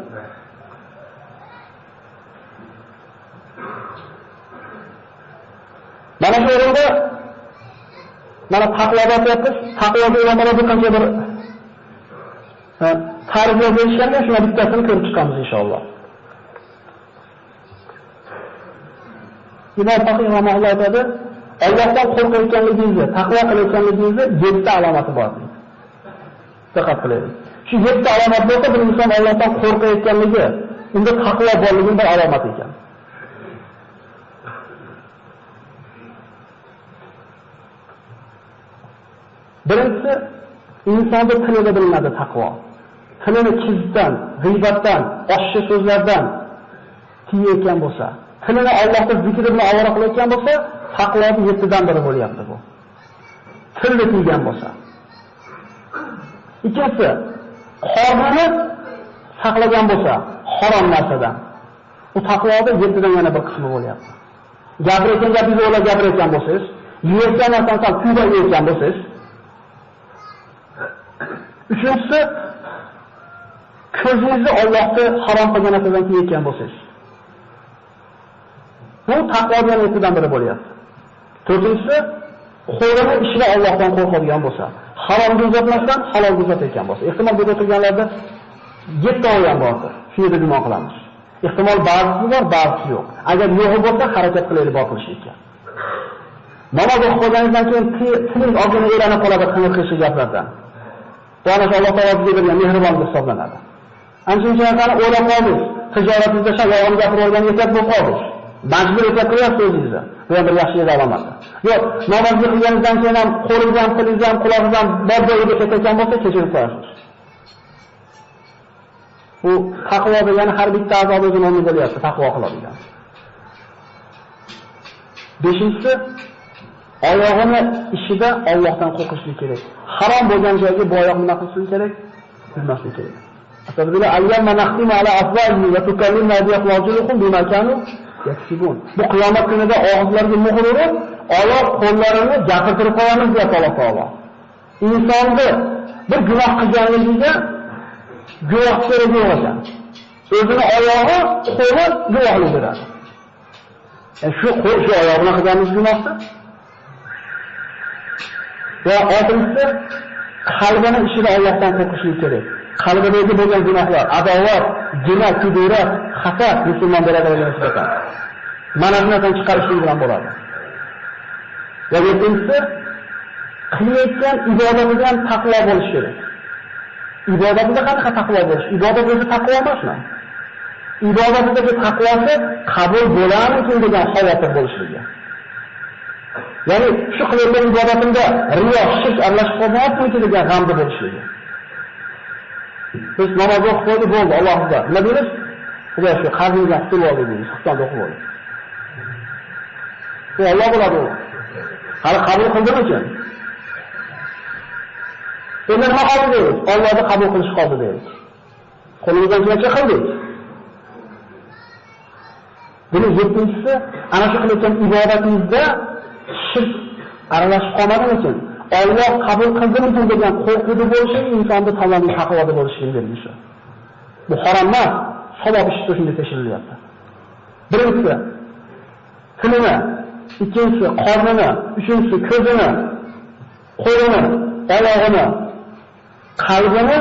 Mana shu o'rinda mana taqvoda aytyapmiz, taqvoga ulamolar bir qancha bir ta'riflar berishganda shuna bittasini ko'rib chiqamiz inshaalloh. Imom Faqih rahimahulloh aytadi, Allohdan qo'rqayotganligingizni, taqvo qilayotganligingizni 7 ta alomati bor deydi. Diqqat qilaylik. Shu 7 ta alomat bo'lsa, bir inson Allohdan qo'rqayotganligi, unda taqvo borligining bir alomati ekan. Birinchisi, insonda tilida bilinadi taqvo. Tilini kizdan, g'iybatdan, oshshi so'zlardan tiyayotgan bo'lsa, tilini Allohning zikri bilan ovora qilayotgan bo'lsa, taqvoning 7dan biri bo'lyapti bu. Tilni tiygan bo'lsa. Ikkinchisi, qornini saqlagan bo'lsa, harom narsadan. U taqvoda 7dan yana bir qismi bo'lyapti. Gapirayotgan gapingizni o'ylab gapirayotgan bo'lsangiz, yeyotgan narsani sal kuylab yeyotgan bo'lsangiz. Uchinchisi, ko'zingizni Allohga harom qilgan narsadan tiyayotgan bo'lsangiz. Bu taqvoning 7dan biri bo'lyapti. To'rtinchisi, qo'lini ishida Allohdan qo'rqadigan bo'lsa, haromga uzatmasdan halolga uzatayotgan bo'lsa. Ehtimol bu o'tirganlarda 7 ham bordir. Shu yerda gumon qilamiz. Ehtimol ba'zisi bor, ba'zisi yo'q. Agar yo'q bo'lsa, harakat qilaylik bor qilishga. Namoz o'qib qo'yganingizdan keyin tilingiz ozgina elanib qoladi qing'ir gaplardan. Bu ana shu Alloh taolo bizga bergan mehribonlik hisoblanadi. Ancha-muncha narsani o'ylab qoldingiz. Tijoratingizda shu yolg'on gapirib olgan ehtiyot bo'lib qoldingiz. Majbur ehtiyot qilyapsiz o'zingizni. Bu ham bir yaxshi alomati. Yo'q, namozni qilganingizdan keyin ham qo'lingiz ham, tilingiz ham, qulog'ingiz ham bor joyiga ketayotgan bo'lsa, kechirib qo'yasiz. Bu taqvo degani har bitta a'zo o'zini o'rni bo'lyapti, taqvo qiladigan. Beshinchisi, oyog'ini ishida Allohdan qo'rqishlik kerak. Harom bo'lgan joyga bu oyoq nima qilsin kerak? Yurmaslik kerak. Astagfirullah, ayyamma nahtimu ala afwahihim va tukallimna aydiyahum bima kanu yaksibun. Bu qiyomat kunida og'izlarga muhr urib, oyoq qo'llarini gapirtirib qo'yamiz deyapti Alloh taolo. Insonni bir gunoh qilganligiga guvoh kerak yo'q ekan. O'zini oyog'i, qo'li guvohlik beradi. Shu qo'l, shu oyoq bilan qilganimiz gunohmi? Va oltinchisi, qalbini ishida Allohdan qo'rqishlik kerak. Qalbidagi bo'lgan gunohlar, adovat, gina, kudurat, hasad musulmon birodarlarga nisbatan. Mana shu narsani chiqarishlik bilan bo'ladi. Va yettinchisi, qilayotgan ibodatida ham taqvo bo'lish kerak. Ibodatida qanaqa taqvo bo'lish? Ibodat o'zi taqvo emasmi? Ibodatidagi taqvosi qabul bo'larmikin degan xavotir bo'lishligi. Ya'ni shu qilayotgan ibodatimda riyo, shirk aralashib qolmayaptimi degan g'amda bo'lishligi. Biz namoz o'qib qo'ydik, bo'ldi, Allohga. Nima deymiz? Xudo shu qarzingizdan qutulib oldik deymiz, xuftonda o'qib oldik. Bu Alloh biladi u. Hali qabul qildimikin? Endi nima qoldi deymiz? Allohni qabul qilish qoldi deymiz. Qo'limizdan kelgancha qildik. Buni yettinchisi, ana shu qilayotgan ibodatingizda shirk aralashib qolmadimikin? Alloh qabul qildimikin degan qo'rquvda bo'lishi insonni tamomiy taqvoda bo'lishining belgisi. Bu harom emas, savob ish shunday tekshirilyapti. Birinchisi tilini, ikkinchisi qornini, uchinchisi ko'zini, qo'lini, oyog'ini, qalbini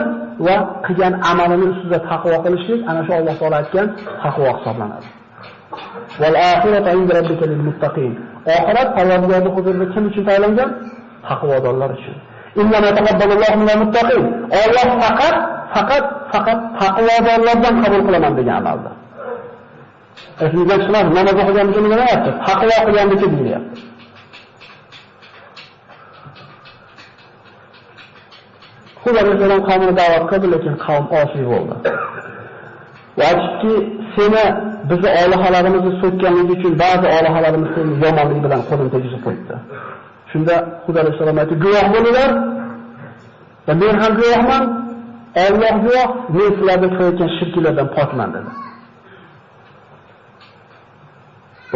va qilgan amalini ustida taqvo qilishlik ana shu Alloh taolo aytgan taqvo hisoblanadi. Val oxiratu inda robbika lil muttaqin. Oxirat Parvardigorning huzurida kim uchun tayinlangan? Taqvodorlar uchun. Innama taqabbalallohu minal muttaqin. Alloh faqat taqvodorlardan qabul qilaman degan amalda. Esimizdan chiqmadi, namoz o'qiganimizni nima deyapti? Taqvo qilganligi deyilyapti. Hud alayhissalom qavmini da'vat qildi, lekin qavm osiy bo'ldi. Va aytdiki, seni bizni olihalarimizni so'kkanligi uchun ba'zi olihalarimiz seni yomonlik bilan qo'lini tegizib qo'ydi. Shunda Hud alayhissalom aytdi, guvoh bo'linglar. Va men ham guvohman, Alloh guvoh, men sizlarga qilayotgan shirklardan pokman dedi.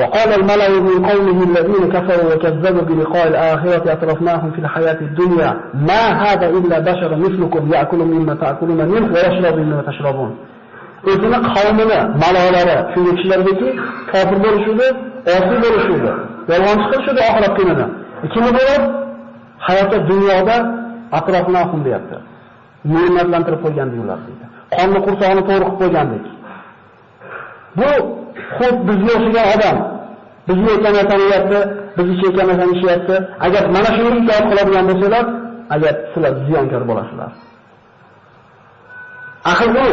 وقال الملأ من قومه الذين كفروا وكذبوا بلقاء الآخرة أترفناهم في الحياة الدنيا ما هذا إلا بشر مثلكم يأكل مما تأكلون منه ويشرب مما تشربون. O'zini qavmini, malolari, shunday kishilardagi kofir bo'lishudi, osiy bo'lishudi, yolg'onchi qilishudi oxirat kunini. Kimi bo'lib, hayotda dunyoda atrofnahum deyapti. Ne'matlantirib qo'ygandik ular deydi. Qonni qursog'ini to'g'ri qilib qo'ygandik. Bu xud bizga o'xshagan odam, bizga aytgan narsani yeyapti, biz ichayotgan narsani ichyapti. Agar mana shunga itoat qiladigan bo'lsalar, agar sizlar ziyonkor bo'lasizlar. Axir u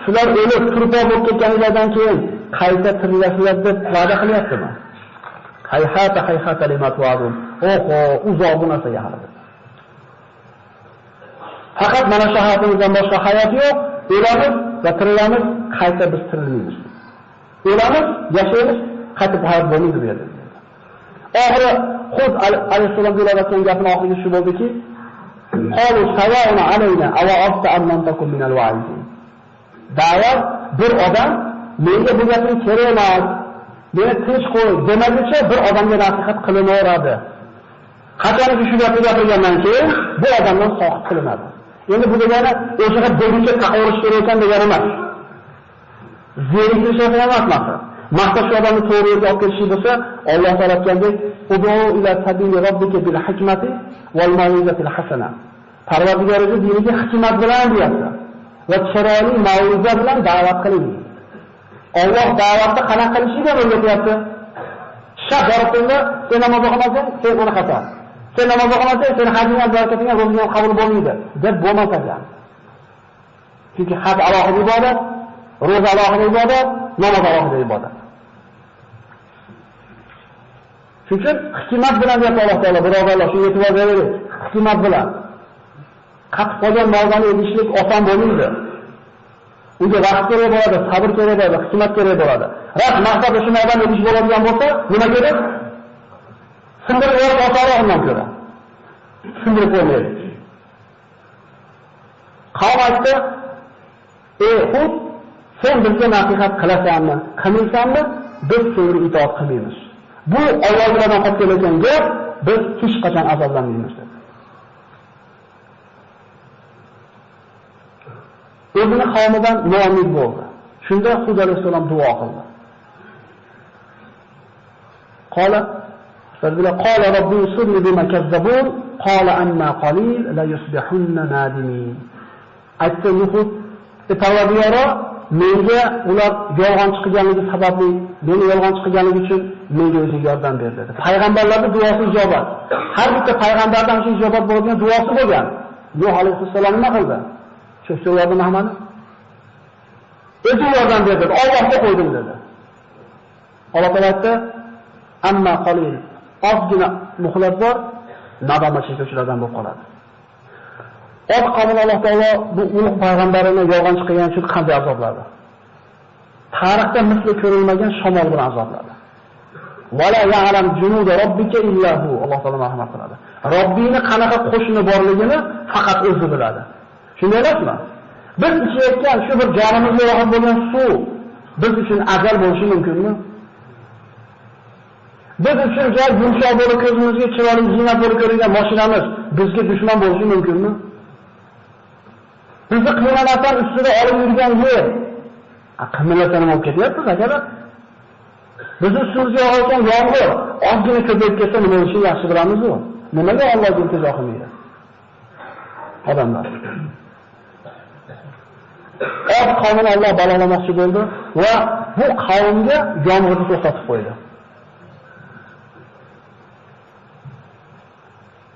sizlar o'lib turpoq bo'lib ketganingizdan keyin qayta tirilasizlar deb va'da qilyaptimi? Hayhata hayhata lima tu'adun. Oho, uzoq bu narsaga hali. Faqat mana shu hayotimizdan boshqa hayot yo'q. O'lamiz va tirilamiz, qayta biz tirilmaymiz. O'lamiz, yashaymiz, qayta bu hayot bo'lmaydi bu yerda. Oxiri Hud alayhissalom deyayotgan gapning oxirgi shu bo'ldiki, qalu sawa'un alayna awa'afta am lam takun minal wa'izin. Da'vat bir odam menga bu gaping kerak emas, meni tinch qo'y demaguncha bir odamga nasihat qilinaveradi. Qachonki shu gapni gapirgandan keyin bu odamdan soqit qilinadi. Endi bu degani o'sha deguncha taqavurish kerak ekan degani emas. Zeriktirish emas maqsad. Maqsad shu odamni to'g'ri yo'lga olib kelish bo'lsa, Alloh taolo aytgandek, "Ud'u ila sabili robbika bil hikmati wal mau'izatil hasana." Parvardigoringiz diniga hikmat bilan deyapti va chiroyli mau'iza bilan da'vat qiling. Alloh da'vatni qanaqa qilishini o'rgatyapti. Shab borib sen namoz o'qimasang, sen unaqasan. Sen namoz o'qimasang, sen hajing ham, barakating ham, ro'zing ham qabul bo'lmaydi deb bo'lmas ekan. Chunki haj alohida ibodat, ro'za alohida ibodat, namoz alohida ibodat. Shuning uchun hikmat bilan deyapti Alloh taolo, birodarlar, shunga e'tibor beraylik. Hikmat bilan. Qatib qolgan mavzuni edishlik oson bo'lmaydi. Unga vaqt kerak bo'ladi, sabr kerak bo'ladi, hikmat kerak bo'ladi. Rost maqsad shu mavzuni edish bo'ladigan bo'lsa, nima kerak? Sindirib yuborib osonroq undan ko'ra. Sindirib qo'ymaydi. Qavm aytdi: "Ey Hud, sen bizga nasihat qilasanmi, qilmaysanmi? Biz senga itoat qilmaymiz. Bu Allohdan qolib kelayotgan gap, biz hech qachon azoblanmaymiz" dedi. O'zini qavmidan noumid bo'ldi. Shunda Hud alayhissalom duo qildi. Qola قال ربي انصرني بما كذبون قال أما قليل لا يصبحن نادمين. Aytdi Nuh, Parvardigoro, menga ular yolg'on chiqganligi sababli, meni yolg'on chiqganligi uchun menga o'zing yordam ber dedi. Payg'ambarlarning duosi ijobat. Har bitta payg'ambardan shu ijobat bo'lgan duosi bo'lgan. Nuh alayhissalom nima qildi? Cho'ktirdi hammani. O'zi yordam ber dedi. Allohga qo'ydim dedi. Alloh taolo aytdi: "Amma qalil" ozgina muhlat bor, nadomat chekuvchilardan bo'lib qoladi. Ot qavmini Alloh taolo bu ulug' payg'ambarini yolg'on chiqargan uchun qanday azobladi? Tarixda misli ko'rilmagan shamol bilan azobladi. Va la ya'lam junuda robbika illa hu. Alloh taolo rahmat qiladi. Robbini qanaqa qo'shini borligini faqat o'zi biladi. Shunday emasmi? Biz ichayotgan shu bir jonimizga rohat bo'lgan suv biz uchun ajal bo'lishi mumkinmi? Biz uchun joy yumshoq bo'lib ko'zimizga chiroyli ziynat bo'lib ko'ringan mashinamiz bizga dushman bo'lishi mumkinmi? Bizni qiynamasdan ustida olib yurgan yer, qimillasa nima bo'lib ketyapmiz akalar? Bizni ustimizga yog'ayotgan yomg'ir ozgina ko'payib ketsa nima bo'lishini yaxshi bilamiz-ku. Nimaga Alloh iltijo qilmaydi? Odamlar. Ot qavmini Alloh balolamoqchi bo'ldi va bu qavmga yomg'irni to'xtatib qo'ydi.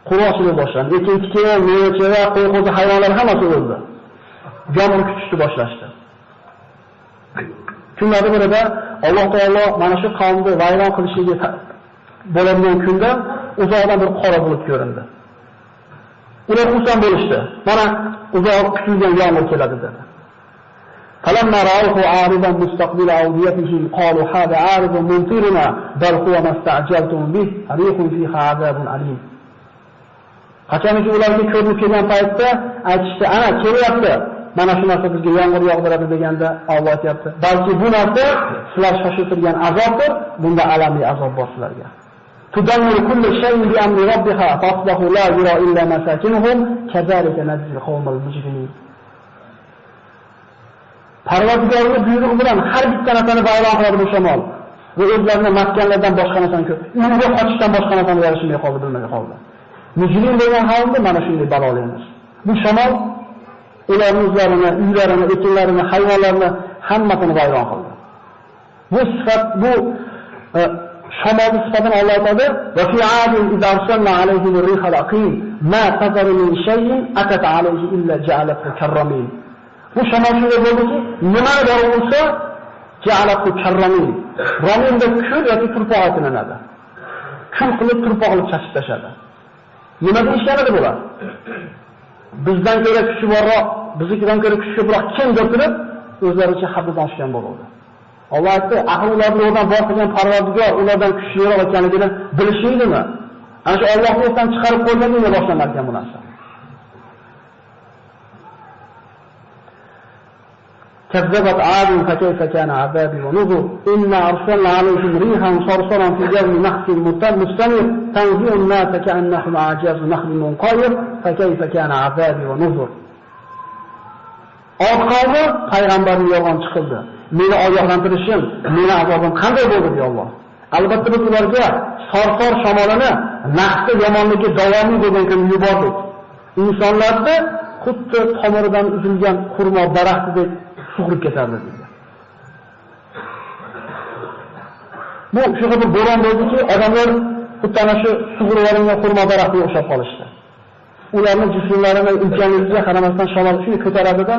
Qurg'oqchilik boshlandi. Ekin-tikin, meva-cheva, qo'y-qo'zi, hayvonlar hammasi o'ldi. Yomg'ir kutishni boshlashdi. Kunlarning birida Alloh taolo mana shu qavmni vayron qilishiga bo'ladigan kunda uzoqdan bir qora bulut ko'rindi. Ular xursand bo'lishdi. Mana uzoq kutilgan yomg'ir keladi dedi. فلما رأوه عارضا مستقبل أوديتهم قالوا هذا عارض ممطرنا بل هو ما استعجلتم به ريح فيها عذاب أليم. Qachonki ularga ko'rinib kelgan paytda aytishdi, ana kelyapti. Mana shu narsa bizga yomg'ir yog'diradi deganda Alloh aytayapti. Balki bu narsa sizlar shoshib turgan azobdir, bunda alamli azob bor sizlarga. Tudammiru kullu shay'in bi amri robbiha fasbahu la yura illa masakinuhum kazalika najzil qawmal mujrimin. Parvardigorning buyrug'i bilan har bitta narsani vayron qiladi bu shamol va o'zlarini maskanlardan boshqa narsani ko'p, uyga qochishdan boshqa narsani yarashmay qoldi, bilmay qoldi. Mujrim bo'lgan qavmni mana shunday balolaymiz. Bu shamol ularning o'zlarini, uylarini, ekinlarini, hayvonlarini hammasini vayron qildi. Bu sifat, bu shamolning sifatini Alloh aytadi: "Va fi 'adin idza arsalna alayhim ar-rihal aqim ma tazaru min shay'in atat alayhi illa ja'alathu karramin." Bu shamol shunday bo'ldiki, nimani borib ursa, ja'alathu karramin. Raminda kul yoki turpoq aytilinadi. Kul qilib turpoq qilib chachib tashladi. Nima deyishganidi bular? Bizdan ko'ra kuchi borroq, biznikidan ko'ra kuchi ko'proq kim deb turib, o'zlaricha haddidan oshgan bo'ladi. Alloh aytdi, axir ularni yo'ldan bor qilgan Parvardigor ulardan kuchliroq ekanligini bilishingizdimi? Ana shu Allohni esdan chiqarib qo'yganligini boshlanar ekan bu narsa. كذبت عاد فكيف كان عذابي ونذر إنا أرسلنا عليهم ريحا صرصرا في يوم نحس مستمر تنزع الناس كأنهم أعجاز نخل منقير فكيف كان عذابي ونذر. Od qavmi payg'ambarni yolg'on chiqildi. Meni ogohlantirishim, meni azobim qanday bo'ldi deya Alloh. Albatta biz ularga sorsor shamolini nahsda yomonligi davomiy bo'lgan kun yubordik. Insonlarni xuddi tomiridan uzilgan xurmo daraxtidek sug'urib ketardi dedi. Bu shunaqa bir bo'ron bo'ldiki, odamlar xuddi ana shu sug'urib olingan xurmo daraxtiga o'xshab qolishdi. Ularning jismlarini ulkanligiga qaramasdan shamol shuni ko'taradida,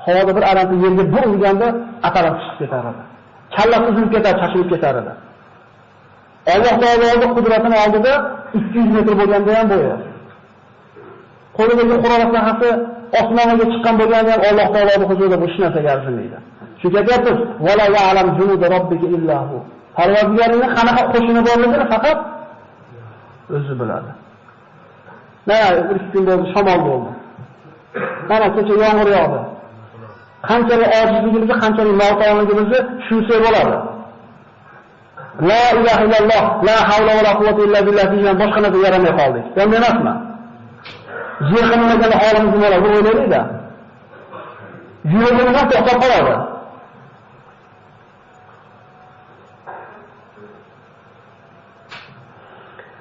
havoda bir arampi yerga bir urganda atalab chiqib ketardi. Kallasi uzilib ketar, chachilib ketar edi. Alloh taoloning qudratini oldida 200 metr bo'lganda ham bo'yi. Qo'lidagi qurol aslahasi osmonga chiqqan bo'lganda ham Alloh taoloning huzurida bu hech narsaga arzimaydi. Chunki aytyapmiz, "Va la ya'lam junuda robbika illa hu." Parvardigorining qanaqa qo'shini borligini faqat o'zi biladi. Mana bir kun bo'ldi, shamol bo'ldi. Mana kecha yomg'ir yog'di. Qanchalik ojizligimizni, qanchalik noto'g'riligimizni tushunsak bo'ladi. La ilaha illalloh, la havla va la quvvata illa billah degan boshqa narsa yaramay qoldik. Endi emasmi? Yer qilinmagan holimiz nima bo'ladi, o'ylaylik-da. Yuragimiz ham to'xtab qoladi.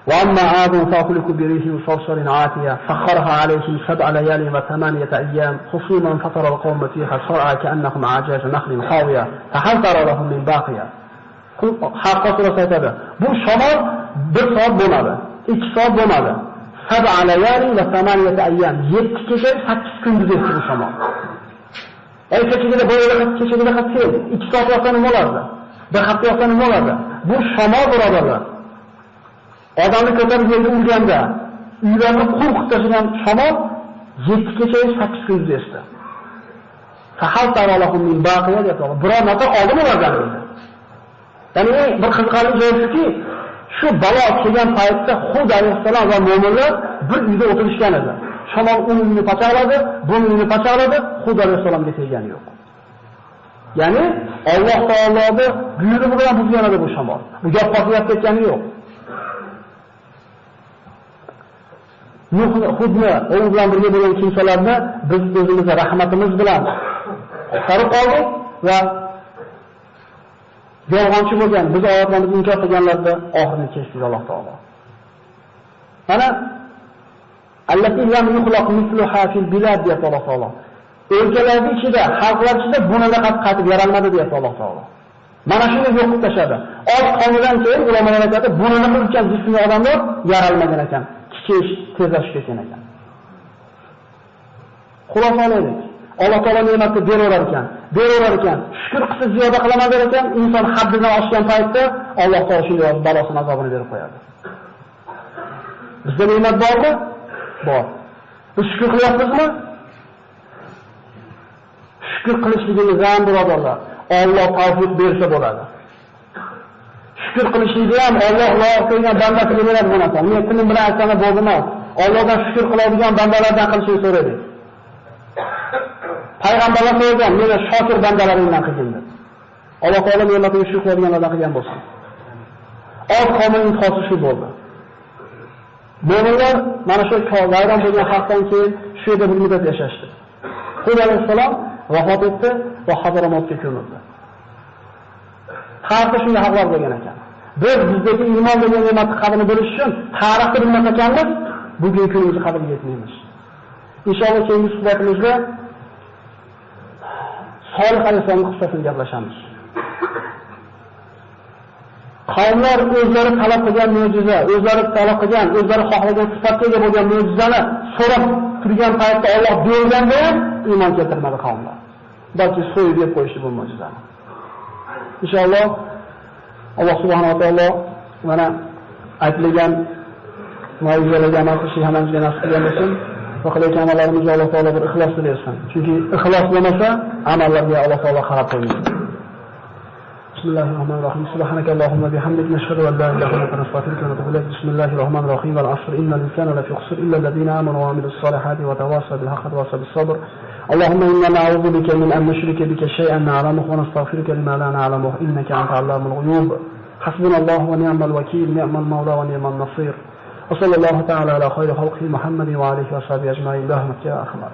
وأما عاد فأهلكوا بريح صرصر عاتية سخرها عليهم 7 ليال و8 أيام خصوما فترى القوم فيها صرعى كأنهم أعجاز نخل خاوية فهل ترى لهم من باقية. Haqqa surasi aytadi. Bu shamol 1 soat bo'lmadi, 2 soat bo'lmadi. 7 ليال و8 أيام 7 kecha 8 kunduz esdi bu shamol. Ay kechagina bo'yida kechagina qatib 2 soat yoqsa nima bo'lardi? Bir hafta yoqsa nima bo'lardi? Bu shamol birodarlar. Odamni ko'tarib yerga urganda, uylarni qur qilib tashlagan shamol 7 kecha 8 kunduz esdi. Fahal tara lahum min baqiya deyapti. Biror narsa qoldimi ulardan deydi. Ya'ni bir qiziqarli joyi shuki, shu balo kelgan paytda Hud alayhissalom va mo'minlar bir uyda o'tirishgan edi. Shamol uni uyini pachaqladi, buni uyini pachaqladi, Hud alayhissalomga tegani yo'q. Ya'ni Alloh taoloning buyrug'i bilan buzgan edi bu shamol. Bu gap qo'yib ketgani yo'q. Hudni, u bilan birga bo'lgan kimsalarni biz o'zimizning rahmatimiz bilan qutqarib qoldik va yolg'onchi bo'lgan, biz oyatlarimizni inkor qilganlarda oxirini kechdi Alloh taolo. Mana allati lam yuxlaq misluha fil bilad deyapti Alloh taolo. O'lkalarning ichida, xalqlar ichida bunaqa qaytib yaralmadi deyapti Alloh taolo. Mana shuni yo'q qilib tashladi. Oz qavmidan keyin ulamolar aytadi, bunaqa ulkan jismli odamlar yaralmagan ekan. Kichish, tezlashib ketgan ekan. Xulosa olaylik. Alloh taolo ne'matni beraverar ekan, beraverar ekan. Shukr qilsa ziyoda qilaman der ekan, inson haddidan oshgan paytda Alloh taolo shunday balosini azobini berib qo'yadi. Bizda ne'mat bormi? Bor. Biz shukr qilyapmizmi? Shukr qilishligimiz ham birodarlar, Alloh tavfiq bersa bo'ladi. Shukr qilishlikni ham Alloh loyiq ko'rgan bandasiga beradi bu narsani. Men tilim bilan aytsam bo'ldi emas. Allohdan shukr qiladigan bandalardan qilishini so'raydi. Payg'ambarlar so'ragan, meni shokir bandalaringdan qilgin deb. Alloh taolo ne'matiga shukr qiladiganlardan qilgan bo'lsin. Od qavmining intihosi shu bo'ldi. Mo'minlar mana shu vayron bo'lgan xalqdan keyin shu yerda bir muddat yashashdi. Hud alayhissalom vafot etdi va Hadramotga ko'mildi. Tarixda shunday xalqlar bo'lgan ekan. Biz bizdagi iymon degan ne'matning qadrini bilish uchun tarixni bilmas ekanmiz, bugungi kunimizni qadriga yetmaymiz. Inshaalloh keyingi suhbatimizda Solih alayhissalomning qissasini gaplashamiz. Qavmlar o'zlari talab qilgan mo'jiza, o'zlari talab qilgan, o'zlari xohlagan sifatga ega bo'lgan mo'jizani so'rab turgan paytda Alloh berganda ham iymon keltirmadi qavmlar. Balki so'yib yeb qo'yishdi bu mo'jizani. Inshaalloh Alloh subhanahu va taolo mana aytilgan mo'jizalarga amal qilishni hammamizga nasib qilgan bo'lsin. Va qilayotgan amallarimizga Alloh taolo bir ixlosni bersin. Chunki ixlos bo'lmasa, amallarga Alloh taolo qarab qo'ymaydi. Bismillahirrohmanirrohim. Subhanakallohumma bihamdik nashhadu an la ilaha illa anta nastag'firuka va natubu ilayk. Bismillahirrohmanirrohim. Val asr innal insana lafi khusr illa allazina amanu va amilus solihati va tawassaw bil haqqi va tawassaw bis sabr. Allohumma inna na'udhu bika min an nushrika bika shay'an na'lamuhu wa nastaghfiruka lima la na'lamuhu innaka antal allamul ghuyub. Hasbunallohu va ni'mal vakeel, ni'mal mawla va ni'man nasir. Wa sallallohu ta'ala ala khayri khalqihi Muhammadin va alihi va sahbihi ajma'in. Rahmatga arhamar.